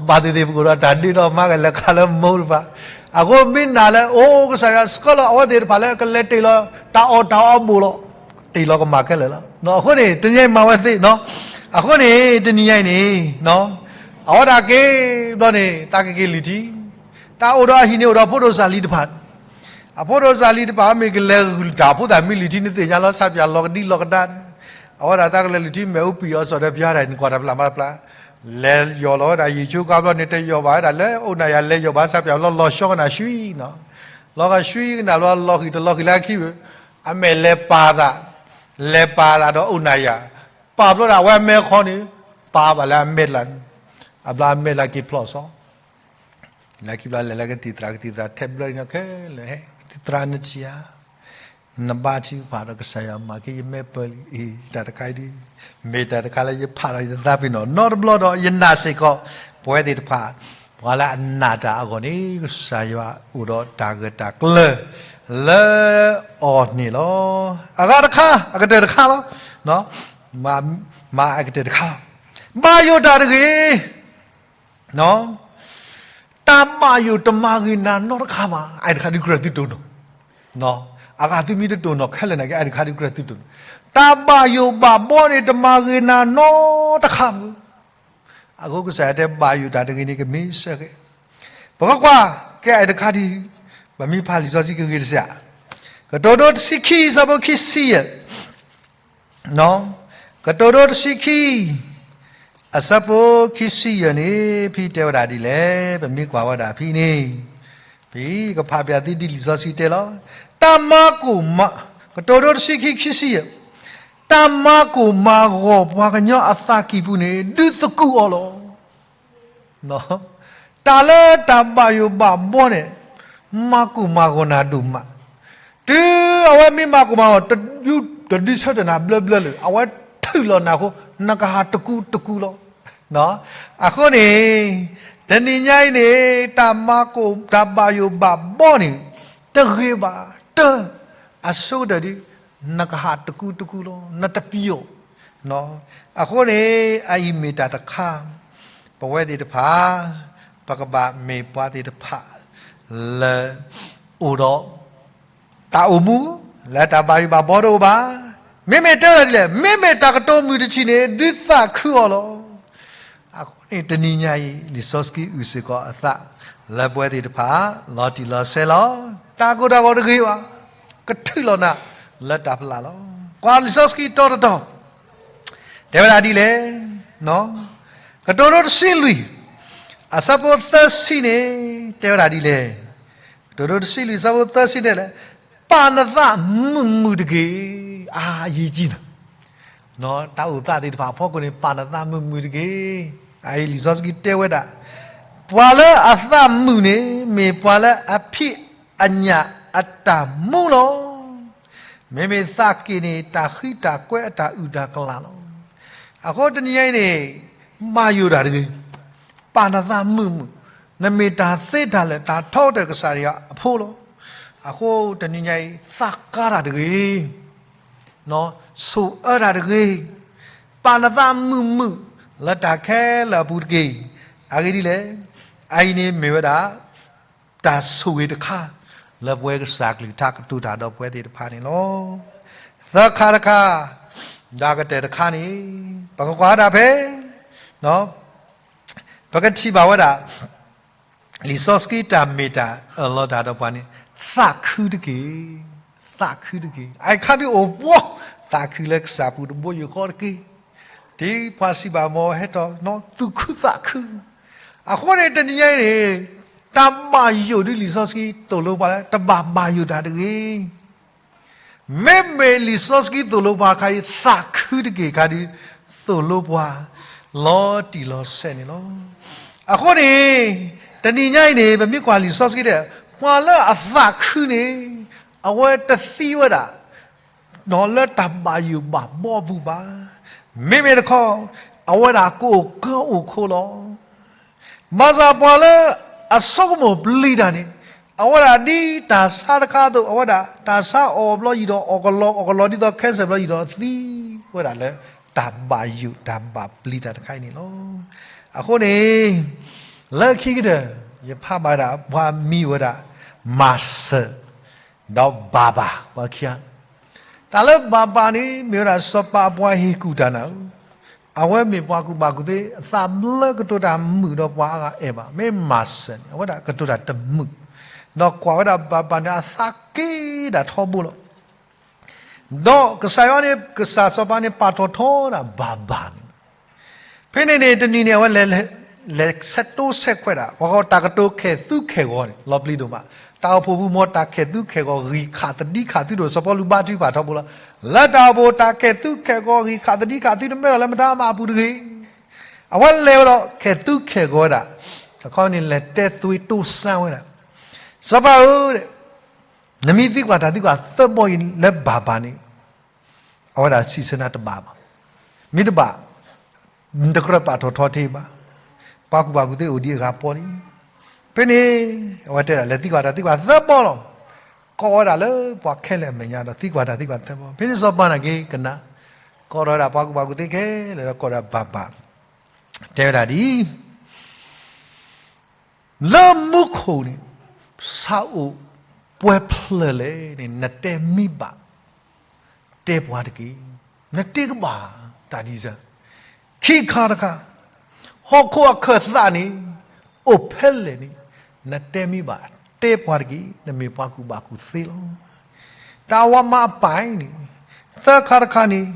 ဘၣ်သ့ၣ်သ့ၣ်ပကအိၣ်ဒီးတၢ်ဒ့ဒီးမါကလဲၤခးလၢမိၢ်တဖၣ်, အဃိမ့ၢ်နာ်လၢအိၣ်ကစၢ်ယွၤဆှၢလီၤအဝဲသ့ၣ်တဖၣ်လၢကလဲၤတ့ၢ်လီၤ တၢ်အီၣ်တၢ်အီအဘိၣ်လီၤ, တ့ၢ်လီၤကမၣ်ခဲလၢာ်လီၤ. အဃိန့ၣ် တနံၤညါအံၤမၤဝဲသ့ၣ်နီၤ, အဃိန့ၣ် တနံၤညါအံၤန့ၣ် အဝဲဒၣ်က့ၤဘျီန့ၣ် သးကက့ၤလုၢ်ထံ, တၢ်အိၣ်ဒီးအဟံၣ်န့ၣ်အိၣ်ဒီးဖိဒိၣ်စၢ်လံတဖၣ် အဖိဒိၣ်စၢ်လံတဖၣ်မ့ၢ်ကလဲၤလုၢ်တၢ်ဖိသၣ်မ့ၢ်လုၢ်ထံန့ၣ်သ့ၣ်ညါလီၤ ဆၢပၠးလီၤကဒံလီၤကဒါန့ၣ်, အဝဲဒၣ်သးကလဲၤလုၢ်ထံမဲာ်အူပံာ်အီၤစီၤဒီးပျါတၢ်နကွၢ်တၢ်ပျၢ်မၤတၢ်ပျၢ်, လဲၤယီၢ်လီၤဝဲဒၣ်ယံာ်ဆိကါဘျီန့ၣ် တယီၢ်ဘၣ်ဝဲဒၣ်လၢအိၣ်နၢ်ယၤလဲၤယီၢ်ဘၣ်ဆၢပၠးလီၤလီၤဆှီကနၣ်ဆှံနီၤ, လီၤကဆှံကနၣ်ဘျီလီၤဃံၤတလီၤဃံၤလၢအခံ, အမဲာ်လဲၤပာ်သး, လဲၤပာ်သးဒီးအိၣ်နၢ်ယၤ, ပာ်ဘျီဒၣ်အဝဲအမဲာ်ခီန့ၣ်, ပာ်ဘၣ်လၢအမဲာ်တလးန့ၣ်, အဘျီအမဲာ်တလးက့ၤဖျိးစီ လၢခံဘျီလဲၤလၢကသံၣ်သရၣ် ကသံၣ်သရၣ်ထဲဘျၢအံၤနီၤခဲလၢာ်ဟဲ, ကသံၣ်သရၣ်နထံၣ်ဧါ, နဘါထုကဖၣ်ဒီးကစၢ်ယွၤမၤက့ၤယမဲာ်ပၢၢ်လံအံၤ တၢ်တခါအံၤဒ်, မ့ၢ်တၢ်တခါလၢယဖးဒီးယသးပ့ၤနီၣ် နီတဘျီဒီးယနာ်စ့ၢ်ကီး, ပဝဲသ့ၣ်တဖၣ်, ပှၤလၢအနာ်တၢ်အဂီၢ်န့ၣ် ကစၢ်ယွၤအိၣ်ဒီးတၢ်ဂၢၢ်တၢ်ကျၢၤ လၢအီၤန့ၣ်လီၤ. အဂၤတခါ, အကတၢၢ်တခါလီၤ. မၤအကတၢၢ်တခါလီၤ. ဘၣ်ယိၣ်တၢ်တဂ့ၤ တၢ်ဘၣ်ယိၣ်တမၤဂ့ၤနၤနီတခါဘၣ်. အတခါဒုးကြၢးသုတိၢ်နီၣ်, အဂၤသုမ့ၢ်တတိၢ်နီၣ်ခဲလၢာ်န့ၣ်က့ အတခါဒုးကြၢးသုတိၢ်နီၣ်, တၢ်ဘၣ်ယိၣ်ဘၣ်ဘီန့ၣ် တမၤဂ့ၤနၤနီတခါဘၣ်. အဃိကစၢ်ယွၤတဲဘၣ်ယိၣ်တၢ်တဂ့ၤန့ၣ် ကမ့ၢ်စ့ၢ်ကီး, ပကကွၢ်ကဲအတခါဒုး, ပမ့ၢ်ဖးလံာ်စီဆှံကဂ့ၤတစဲး, ကတိၤဒိတဆံခံ အဆၢဖိခံဆံယဲၢ် ကတိၤဒိတဆံခံ အဆၢဖိခံဆံယဲၢ်န့ၣ် ဖဲတဲဝဲဒၣ်ဒ်လဲၣ်, ပမ့ၢ်ကွၢ်ဝဲဒၣ်ဖဲန့ၣ်, ဖဲကဖးပၠးသုဒ်လံာ်စီဆှံတဲလီၤ. တၢ်မၤကိၢ်မၤ, ကတိၤဒိတဆံခံ ခံဆံယဲၢ်, တၢ်မၤကိၢ်မၤဂီၤပှၤကညီအသးကံၢ်ပူၤန့ၣ် ဒုးသကုၤအီၤလီၤ. တၢ်လၢတၢ်ဘၣ်ယိၣ်ဘၣ်ဘီန့ၣ် မၤကိၢ်မၤဂီၤနၤဒိၣ်မး, တုၤအဝဲမ့ၢ်မၤကိၢ်မၤဂီၤ တဒုးဆၢထၢၣ်နၤဘျၢဘျၢလၢၤ, အဝဲထုးလီၤနၤအဃိ နကဟးတကူတကူလီၤ. အဃိန့ၣ် တနံၤညါအံၤန့ၣ် တၢ်မၤကိၢ်တၢ်ဘၣ်ယိၣ်ဘၣ်ဘီန့ၣ် တဂ့ၤဘၣ်, တၢ် အဆိကတၢၢ်ဒ် နကဟးတကူတကူလီၤ, နတပျီၣ်. အဃိန့ၣ် အအံၤမ့ၢ်တၢ်တခါ ပဝဲသ့ၣ်တဖၣ် ပကဘၣ်မ့ၢ်ပှၤသ့ၣ်တဖၣ် လၢ အိၣ်ဒီး တၢ်အိၣ်မူ လၢတၢ်ဘၣ်ယိၣ်ဘၣ်ဘီတအိၣ်ဘၣ်. မ့မ့ၢ်တဲဝဲဒၣ်ဒ်လဲၣ်, မ့မ့ၢ်တၢ်ကတိၤမုာ်တထံၣ်န့ၣ် ဒုးသးခုအီၤလီၤ. အဃိန့ၣ် တနံၤညါအံၤ လံာ်စီဆှံအုၣ်စ့ၢ်ကီးအသး လၢပဝဲသ့ၣ်တဖၣ် လီၤတံၢ်လီၤဆဲးလီၤ. တၢ်ကိၢ်တၢ်ဂီၤတဂ့ၤဘၣ်, ကထုးလီၤနၤ လၢတၢ်ဖျးလီၤ. ကွၢ်လံာ်စီဆှံတီတတီၤ တဲဝဲဒၣ်ဒ်လဲၣ်, ကတိၤဒိတဆံလွံၢ် အဆၢဖိသၢဆံန့ၣ် တဲဝဲဒၣ်ဒ်လဲၣ်, ကတိၤဒိတဆံလွံၢ် အဆၢဖိသၢဆံန့ၣ်လဲၣ်, ပာ်နသးမုာ်မုာ်တက့ၢ်. အါယံာ်ကံနီၤ တၢ်အိၣ်သးသ့ၣ်တဖၣ်အဖီခိၣ်န့ၣ် ပာ်နသးမုာ်မုာ်တက့ၢ်. အအံၤလံာ်စီဆှံတဲဝဲဒၣ်, ပှၤလၢအသးမုာ်န့ၣ် မ့ၢ်ပှၤလၢအဖံးအညၣ်အတၢ်မူလီၤ. မ့မ့ၢ်သးက့ၤန့ၣ် တၢ်ဃံတၢ်ကွဲအတၢ်အုၣ်တၢ်ကလၤလီၤ. အဃိတနံၤညါအံၤန့ၣ် ဘၣ်ယိၣ်တၢ်တဂ့ၤ, ပာ်နသးမုာ်မုာ်, နမ့ၢ်တၢ်သ့တၢ်လၢာ် တၢ်ထီကတၢၢ်ကစၢ်ယွၤအဖိလီၤ. အဃိတနံၤညါအံၤ သးကါတၢ်တဂ့ၤ ဆိၣ်အၢတၢ်တဂ့ၤ, ပာ်နသးမုာ်မုာ် လၢတၢ်ခဲလၢာ်အပူၤတက့ၢ်. အဂ့ၢ်ဒ်လဲၣ်, အအံၤန့ၣ်မ့ၢ်ဝဲဒၣ် တၢ်ဆိၣ်ဂ့ၤတခါ လၢပဝဲကစၢ်ကလုၢ်ကထါကတိၤတၢ်ဒီးပဝဲသ့ၣ်တဖၣ်န့ၣ်လီၤ. သၢခါတခါ, ဒီးကတၢၢ်တခါန့ၣ် ပကကွၢ်ဒၣ်ဖဲ ပကထံၣ်ဘၣ်ဝဲဒၣ် လံာ်စီဆှံတၢ်မ့ၢ်တၢ်အၢၣ်လီၤတၢ်ဒီးပှၤန့ၣ် သးခုတက့ၢ်, သးခုတက့ၢ်. အခါဒုးအိၣ်ပှီၢ် သးခုလၢကစၢ်ပူၤတဘိယူၢ်ဃီတက့ၢ်. ဒ်ပှၤစံးဘၣ်မ်ဟဲထီၣ် သူၣ်ခုသးခု, အဃိန့ၣ်တနံၤညါအံၤန့ၣ် တၢ်ဘၣ်ယိၣ်ဒ်လံာ်စီဆှံသိၣ်လိပှၤလၢ တဘၣ်ဘၣ်ယိၣ်တၢ်တဂ့ၤ. မ့မ့ၢ်လံာ်စီဆှံသိၣ်လိပှၤခါအံၤ သးခုတက့ၢ်ခါဒုး သိၣ်လိပှၤ လီၤတံၢ်လီၤဆဲးန့ၣ်လီၤ. အဃိန့ၣ် တနံၤညါအံၤန့ၣ် ပမ့ၢ်ကွၢ်လံာ်စီဆှံတဲ, ပှၤလၢအသးခုန့ၣ် အဝဲတသံဝဲဒၣ် ဒီးလၢတၢ်ဘၣ်ယိၣ်ဘၣ်ဘီအပူၤဘၣ်. မ့မ့ၢ်တခီ အဝဲဒၣ်ကအိၣ်ကၢအိၣ်ခိးလီၤ. ဘၣ်ဆၣ်ပှၤလၢအဆိကမိၣ်ပျံၤတၢ်န့ၣ် အဝဲဒၣ်ဒ်တၢ်ဆါတခါအသိး အဝဲဒၣ်တၢ်ဆါအီၣ်ဘျီယံာ်ဒီးအီၣ်ကလီ အီၣ်ကလီဒ်သိး cancer ဘျီယံာ်ဒီးသံဝဲဒၣ်လၢ တၢ်ဘၣ်ယိၣ်တၢ်ဘၣ်ပျံၤတၢ်တခါအံၤန့ၣ်လီၤ. အဃိန့ၣ် လၢခံကတၢၢ် ယဖးဘၣ်ဒၣ်ပှၤမံၤဝဲဒၣ် မၤစၢၤ ဒီးဘၤဘၤ ပှၤခံဂၤ တၢ်လၢဘၤဘၤန့ၣ် မ့ၢ်ဝဲဒၣ်စီၤပၤအပှၤဟ့ၣ်ကူၣ်တၢ်နၤဧၢ, အဝဲမ့ၢ်ပှၤကူၣ်ဘၣ်ကူၣ်သ့ အသးဘျၢကတိၤတၢ်မုာ်ဒီးပှၤအါဂၤအဲၣ်ဘၣ်. မ့ၢ်မၤစၢၤန့ၣ် အဝဲဒၣ်ကတိၤတၢ်တမုာ်, ဒီးကွၢ်ဝဲဒၣ်ဘၤဘၤန့ၣ် အသးက့ၤဒၣ်ထီဘိလီၤ. ဒီးကစၢ်ယွၤန့ၣ် ကစၢ်စီၤပၤန့ၣ် ပာ်ထီၣ်ထီဒၣ်ဘၤဘၤန့ၣ် ဖဲန့ၣ်န့ၣ် တနံၤန့ၣ် အဝဲလဲၤ လဲၤဆဲးတိဆဲးခွဲးဒၣ် ပှၤဃီတၢ်ကတိၤခဲၣ်သူခဲၣ်ဂီၤန့ၣ် လီၤပျံၤဒိၣ်မး, တၢ်အိၣ်ဖှိၣ်ပူၤမ့ၢ်တၢ်ခဲၣ်သူခဲၣ်ဂီၤ ဂံၢ်ခးသဒံခးသုဒိၣ် စီၤပီလူးဘါထုကဖၣ်ထီဘိလီၤ. လၢတၢ်အိၣ်ဖှိၣ်တၢ်ခဲၣ်သူခဲၣ်ဂီၤ ဂံၢ်ခးသဒံခးသု တမ့ၢ်ဒီးလၢမတၤမၤအပူၤတဂ့ၤ. အဝဲလဲၤဝဲဒီးခဲၣ်သူခဲၣ်ဂီၤဝဲဒၣ်, အခီန့ၣ်လဲၤတဲသွံတိစါဝဲဒၣ်, စီၤပၤဧၢ နမ့ၢ်သံကွၢ်တၢ်သံကွၢ်သၢဘီအံၤလၢဘၤဘၤန့ၣ် အဝဲဒၣ်စံးဆၢနၤတဘၣ်ဘၣ်. မ့ၢ်တဘၣ် နတကြၢးပာ်ထီၣ်ထီတ့ၢ်ဘၣ်. ပှၤကူၣ်ဘၣ်ကူၣ်သ့အိၣ်ဒံးအဂၤပီၤလံ. ဖဲန့ၣ် အဝဲတဲဒၣ်လဲၤသံကွၢ်တၢ်သံကွၢ်သၢဘီလီၤ. ကိးဝဲဒၣ်လၢပှၤခဲလၢာ်အမဲာ်ညါဒီးသံကွၢ်တၢ်သံကွၢ်သၢဘီ. ဖဲန့ၣ်စီၤပၤန့ၣ်က့ၤကနၣ်, ကိးထီၣ်ဝဲဒၣ်ပှၤကူၣ်ဘၣ်ကူၣ်သ့ခဲလၢာ်ဒီးကိးဒီးဘၤဘၤ တဲဝဲဒၣ်ဒ်အံၤ လၢမူခိၣ်န့ၣ် ဆၣ်အိၣ်ပှဲၤဖျၢၣ်လဲၣ်န့ၣ် နတဲမ့ၢ်ဘၣ် တဲပှၤတက့ၢ်. နတဲကဘၣ်တၢ်ဒ်စၢၤ. ခံခါတခါ, ဟီၣ်ခိၣ်အခၢၣ်သးန့ၣ် အိၣ်ဖဲလဲၣ်န့ၣ် နတဲမ့ၢ်ဘၣ် တဲပှၤတက့ၢ်. နမ့ၢ်ပှၤကူၣ်ဘၣ်ကူၣ်သ့လီၤ. တၢ်ဝၤမၤအပၢ်အံၤန့ၣ် သၢခါတခါန့ၣ်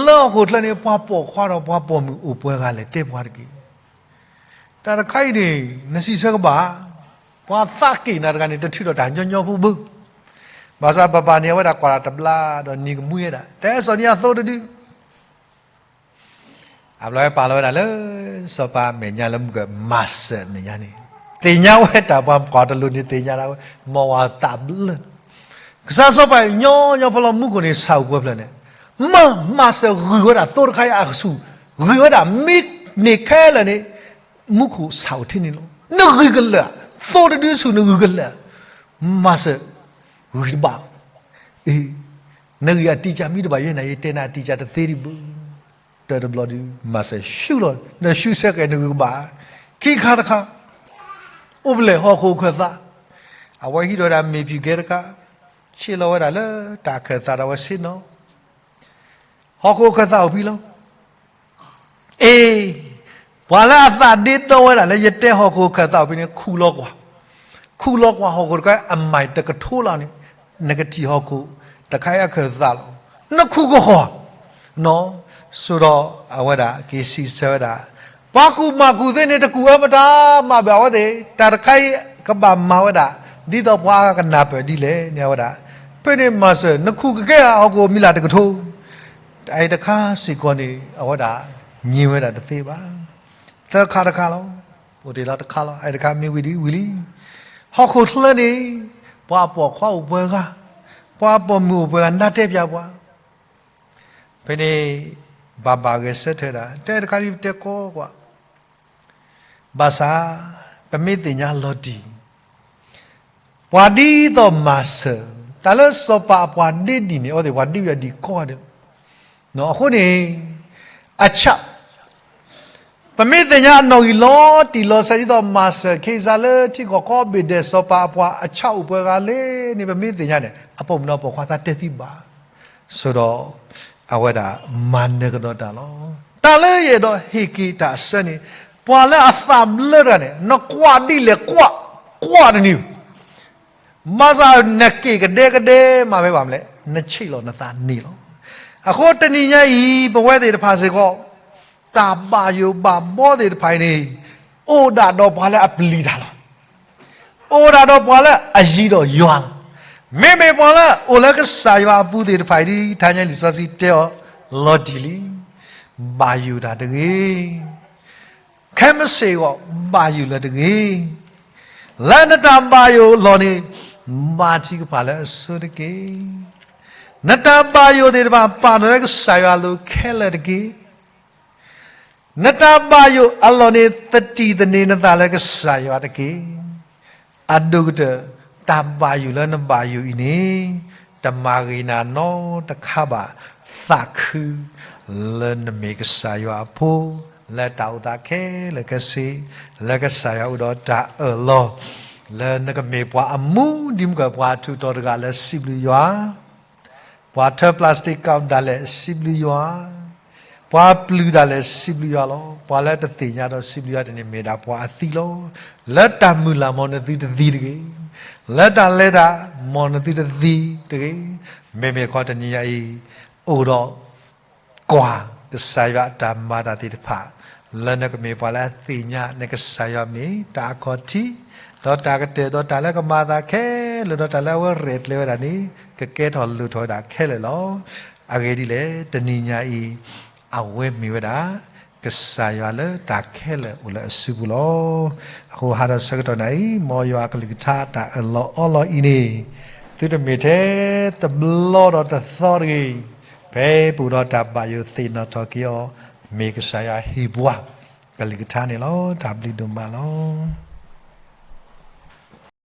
လၢဟီၣ်ခိၣ်ချၢန့ၣ် ပှၤပိာ်ခွါဒီးပှၤပိာ်မုၣ်အိၣ်ပှဲၤဂၤလဲၣ် တဲပှၤတက့ၢ်. တၢ်တခါအံၤန့ၣ် နစံးဆၢကဘၣ်, ပှၤသးက့ၣ်နၤတဂၤန့ၣ် တထုးထီၣ်တၢ်ညီညီဖိဘၣ်. ဘၣ်ဆၣ်ဘၤဘၤန့ၣ် အဝဲဒၣ်ကွၢ်တဘျါဒီးနံၤကမှံဝဲဒၣ် တဲစီၤနံၤအသိတဒု အဘျီဝဲပာ်လီၤဝဲဒၣ်လၢ စီၤပၤမဲာ်ညါလၢမုၢ်ကမၤစၢၤမဲာ်ညါန့ၣ်, သ့ၣ်ညါဝဲတၢ်ပှၤကွၢ်တလိၤန့ၣ် သ့ၣ်ညါဒၣ်ဝဲ, မ့ၢ်ဝဲသးဘျၢ ကစၢ်စီၤပၤညီညီဖိလီၤ မူခိၣ်န့ၣ် ဆၣ်အိၣ်ပှဲၤဖျၢၣ်န့ၣ်, မၤစၢၤဂံၢ်ဝဲဒၣ်သိတခါအံၤအကဆူၣ်, ဂံၢ်ဝဲဒၣ်မ့ၢ်န့ၢ်ခဲလၢာ်န့ၣ်, မူခိၣ်ဆၣ်အိၣ်ထဲန့ၣ်လီၤ. နဂံၢ်ကလၢာ်, သိတဒုဆူၣ်နဂံၢ်ကလၢာ်, မၤစၢၤဂံၢ်တဘၣ်, နဂံၢ်အတံာ်ကၢ်မ့ၢ်တဘၣ်ယဲၢ်နၤ ယတဲနၤအတံာ်ကၢ်တသ့ဒံးဘၣ်. တၢ်တဘျီဒုး မၤစၢၤဆူၣ်လီၤ နဆူၣ်ဆဲကဲးနဂံၢ်ကဘၣ်. ခံခါတခါ အိၣ်ဖဲလဲၣ်ဟီၣ်ခိၣ်အခၢၣ်သး, အဝဲဟံးထီၣ်ဝဲဒၣ်မ့ၢ်ဖံးကဲတခါ, ဆ့ၣ်လီၤဝဲဒၣ်လၢတၢ်အခၢၣ်သးဒီးအဝဲဆ့ၣ်နီၤ ဟီၣ်ခိၣ်အခၢၣ်သးအိၣ်ဖဲလဲၣ်. အ့, ပှၤလၢအသးဒ့ဒီဝဲဒၣ်လၢယတဲဟီၣ်ခိၣ်အခၢၣ်သးအိၣ်ဖဲန့ၣ် ခူၣ်လီၤကွၢ်, ခူၣ်လီၤကွၢ်ဟီၣ်ခိၣ်တခါအမဲးတကထိလီၤန့ၣ်, နကထံၣ်ဟီၣ်ခိၣ်တခါအံၤအခၢၣ်သးလီၤ. နခူၣ်ကဟီၣ် နီၤ, ဆိဒီးအဝဲဒၣ်က့ၤစံးဆၢဝဲဒၣ်, ပှၤကူၣ်ဘၣ်ကူၣ်သ့န့ၣ် တကူၣ်အၢမတၤမးဘၣ်အဝဲသ့ၣ်, တၢ်တခါအံၤကဘၣ်မၤဝဲဒၣ် ဒ်သိးပှၤအါဂၤကနၢ်ပၢၢ်ဒ်လဲၣ်န့ၣ် အဝဲဒၣ်, ဖဲန့ၣ်မၤစၢၤ နခူၣ်ကကဲဧါဟီၣ်ခိၣ်မံၤလၢ်တကထိ, တၢ်အံၤတခါစ့ၢ်ကီးန့ၣ် အဝဲဒၣ် ညံဝဲဒၣ်တသ့ဘၣ်. သၢခါတခါလီၤ, အိၣ်တ့ၢ်လီၤတခါလီၤ, အအံၤတခါမ့ၢ်ဝံၤဒ်ဝံၤလံ. ဟီၣ်ခိၣ်ချၢန့ၣ် ပှၤအပိာ်ခွါအိၣ်ပှဲၤဂၤ, ပှၤအပိာ်မုၣ်အိၣ်ပှဲၤဂၤ နၢ်တဲပၠးပှၤ ဖဲန့ၣ် ဘၤဘၤဂဲၤဆၢထၢၣ်ဒၣ် တဲတခါဒ်ပတဲကီကွၢ်, ဘၣ်ဆၣ် ပမ့ၢ်သ့ၣ်ညါလီၤတံၢ်, ပှၤဒ်သိးမၤစၢၤ, တၢ်လၢစီၤပၤအပှၤဒ့ဒံၣ်န့ၣ် အဝဲသ့ၣ်ပှၤဒ့ဝံၤအဒံၣ်ကီဒၣ်, အဃိန့ၣ် အဆၣ် ပမ့ၢ်သ့ၣ်ညါအနီၣ်ဂံၢ်လီၤတံၢ်လီၤဆဲးဒ်သိးမၤစၢၤ ခ့စါလၢထံကီၢ်ကိးဘ့ၣ်ဒဲး စီၤပၤအပှၤအဆၣ်အိၣ်ပှဲၤဂၤလဲၣ်န့ၣ် ပမ့ၢ်သ့ၣ်ညါန့ၣ် အပိာ်မုၣ်ဒီးပိာ်ခွါသးတဲသံဘၣ်, ဆိဒီး အဝဲဒၣ်မၤနၢၤကဒီးတၢ်လီၤ. တၢ်လၢယအဲၣ်ဒိးဟ့ၣ်က့ၤတၢ်အဆၢန့ၣ် ပှၤလၢအသးဘျၢတဂၤန့ၣ် နကွၢ်ဒ်လဲၣ်ကွၢ်, ကွၢ်တန့ၢ် ဘၣ်ဆၣ်နက့ၤကဒဲကဒဲမးဖဲဘၣ်မလဲၣ် နဆံးလီၤနသးန့ၣ်လီၤ. အဃိတနံၤညါအံၤ ပဝဲသ့ၣ်တဖၣ်စ့ၢ်ကီး တၢ်ဘၣ်ယိၣ်ဘၣ်ဘီသ့ၣ်တဖၣ်အံၤန့ၣ် အိၣ်ဒၣ်ဒီးပှၤလၢအပျံၤတၢ်လီၤ. အိၣ်ဒၣ်ဒီးပှၤလၢအယံၤဒီးယွၤလီၤ. မ့မ့ၢ်ပှၤလၢအိၣ်လၢကစၢ်ယွၤအပူၤသ့ၣ်တဖၣ်အံၤ ဒ်တနံၤညါလံာ်စီဆှံတဲအီၤလီၤတံၢ်လံ. ဘၣ်ယိၣ်တၢ်တဂ့ၤ ခဲမုၢ်ဆ့ၣ်အဂီၢ် ဘၣ်ယိၣ်လၢၤတဂ့ၤ. လၢနတၢ်ဘၣ်ယိၣ်အလီၢ်န့ၣ် ဘၣ်ထံကဖၣ်လၢအဆိတက့ၢ်. နတၢ်ဘၣ်ယိၣ်သ့ၣ်တဖၣ် ပာ်နလၢကစၢ်ယွၤအလိၤခဲလၢာ်တက့ၢ်. နတၢ်ဘၣ်ယိၣ်အလီၢ်န့ၣ် သတံၢ်သန့ၤနသးလၢကစၢ်ယွၤတက့ၢ်. အဒိၣ်ကတၢၢ် တၢ်ဘၣ်ယိၣ်လၢနဘၣ်ယိၣ်အံၤန့ၣ် တမၤဂ့ၤနၤနီတခါဘၣ်. သးခု လၢနမ့ၢ်ကစၢ်ယွၤအဖိ လၢတၢ်အိၣ်သးခဲလၢာ်ခဲဆ့, လၢကစၢ်ယွၤအိၣ်ဒီးတၢ်အၢၣ်လီၤ, လၢနကမ့ၢ်ပှၤအမူဒံးမုၢ်ကီၢ် ပှၤထူးတီၤတဂၤလၢစံးဘျုးယွၤ, ပှၤထၢ plastic cup ဒၣ်လဲာ်စံးဘျုးယွၤ, ပှၤပျုၤဒၣ်လဲာ်စံးဘျုးယွၤလီၤ. ပှၤလၢတသ့ၣ်ညါဒီးစံးဘျုးယွၤတန့ၢ် မ့ၢ်ဒၣ်ပှၤအသံလီၤ. လၢတၢ်မုၢ်လၢ် မ်နသုတသံတဂ့ၤ, လၢတၢ်လဲၤတၢ် မ်နသုတသံတဂ့ၤ. မ့မ့ၢ်ခီတနံၤညါအံၤ အိၣ်ဒီး ကွၢ်ကစၢ်ယွၤအတၢ်မၤတၢ်သ့ၣ်တဖၣ်, လၢနကမ့ၢ်ပှၤလၢအသ့ၣ်ညါ နကစၢ်ယွၤမ့ၢ်တၢ်အခီၣ်ထံး, ဒီးတၢ်ကတၢၢ် ဒီးတၢ်လၢကမၤအသးခဲလၢာ် ဒီးတၢ်လၢအဝဲရဲၣ်ကျဲၤဝဲဒၣ်န့ၣ် ကကဲထီၣ်လိၣ်ထီၣ်ဝဲဒၣ်ခဲလၢာ်လီၤ. အဂ့ၢ်ဒ်လဲၣ်, တနံၤညါအံၤ အဝဲမ့ၢ်ဝဲဒၣ် ကစၢ်ယွၤလၢတၢ်ခဲလၢာ်အိၣ်လၢအစုပူၤလီၤ. အဃိဟါဒီးဆၢကတီၢ်နၤအံၤ မ်ယွၤအကလုၢ်ကထါတၢ်အၢၣ်လီၤအီလီၤအံၤန့ၣ် သုတမ့ၢ်ထဲတဘျီဒီးတသီတဂ့ၤ, ဖဲပအိၣ်ဒီးတၢ်ဘၣ်ယိၣ်သ့ၣ်နီၣ်ထီၣ်က့ၤအီၤ, မ့ၢ်ကစၢ်ယွၤဟ့ၣ်ပှၤ ကလုၢ်ကထါန့ၣ်လီၤ. တၢ်ဘျုးဒိၣ်မးလီၤ.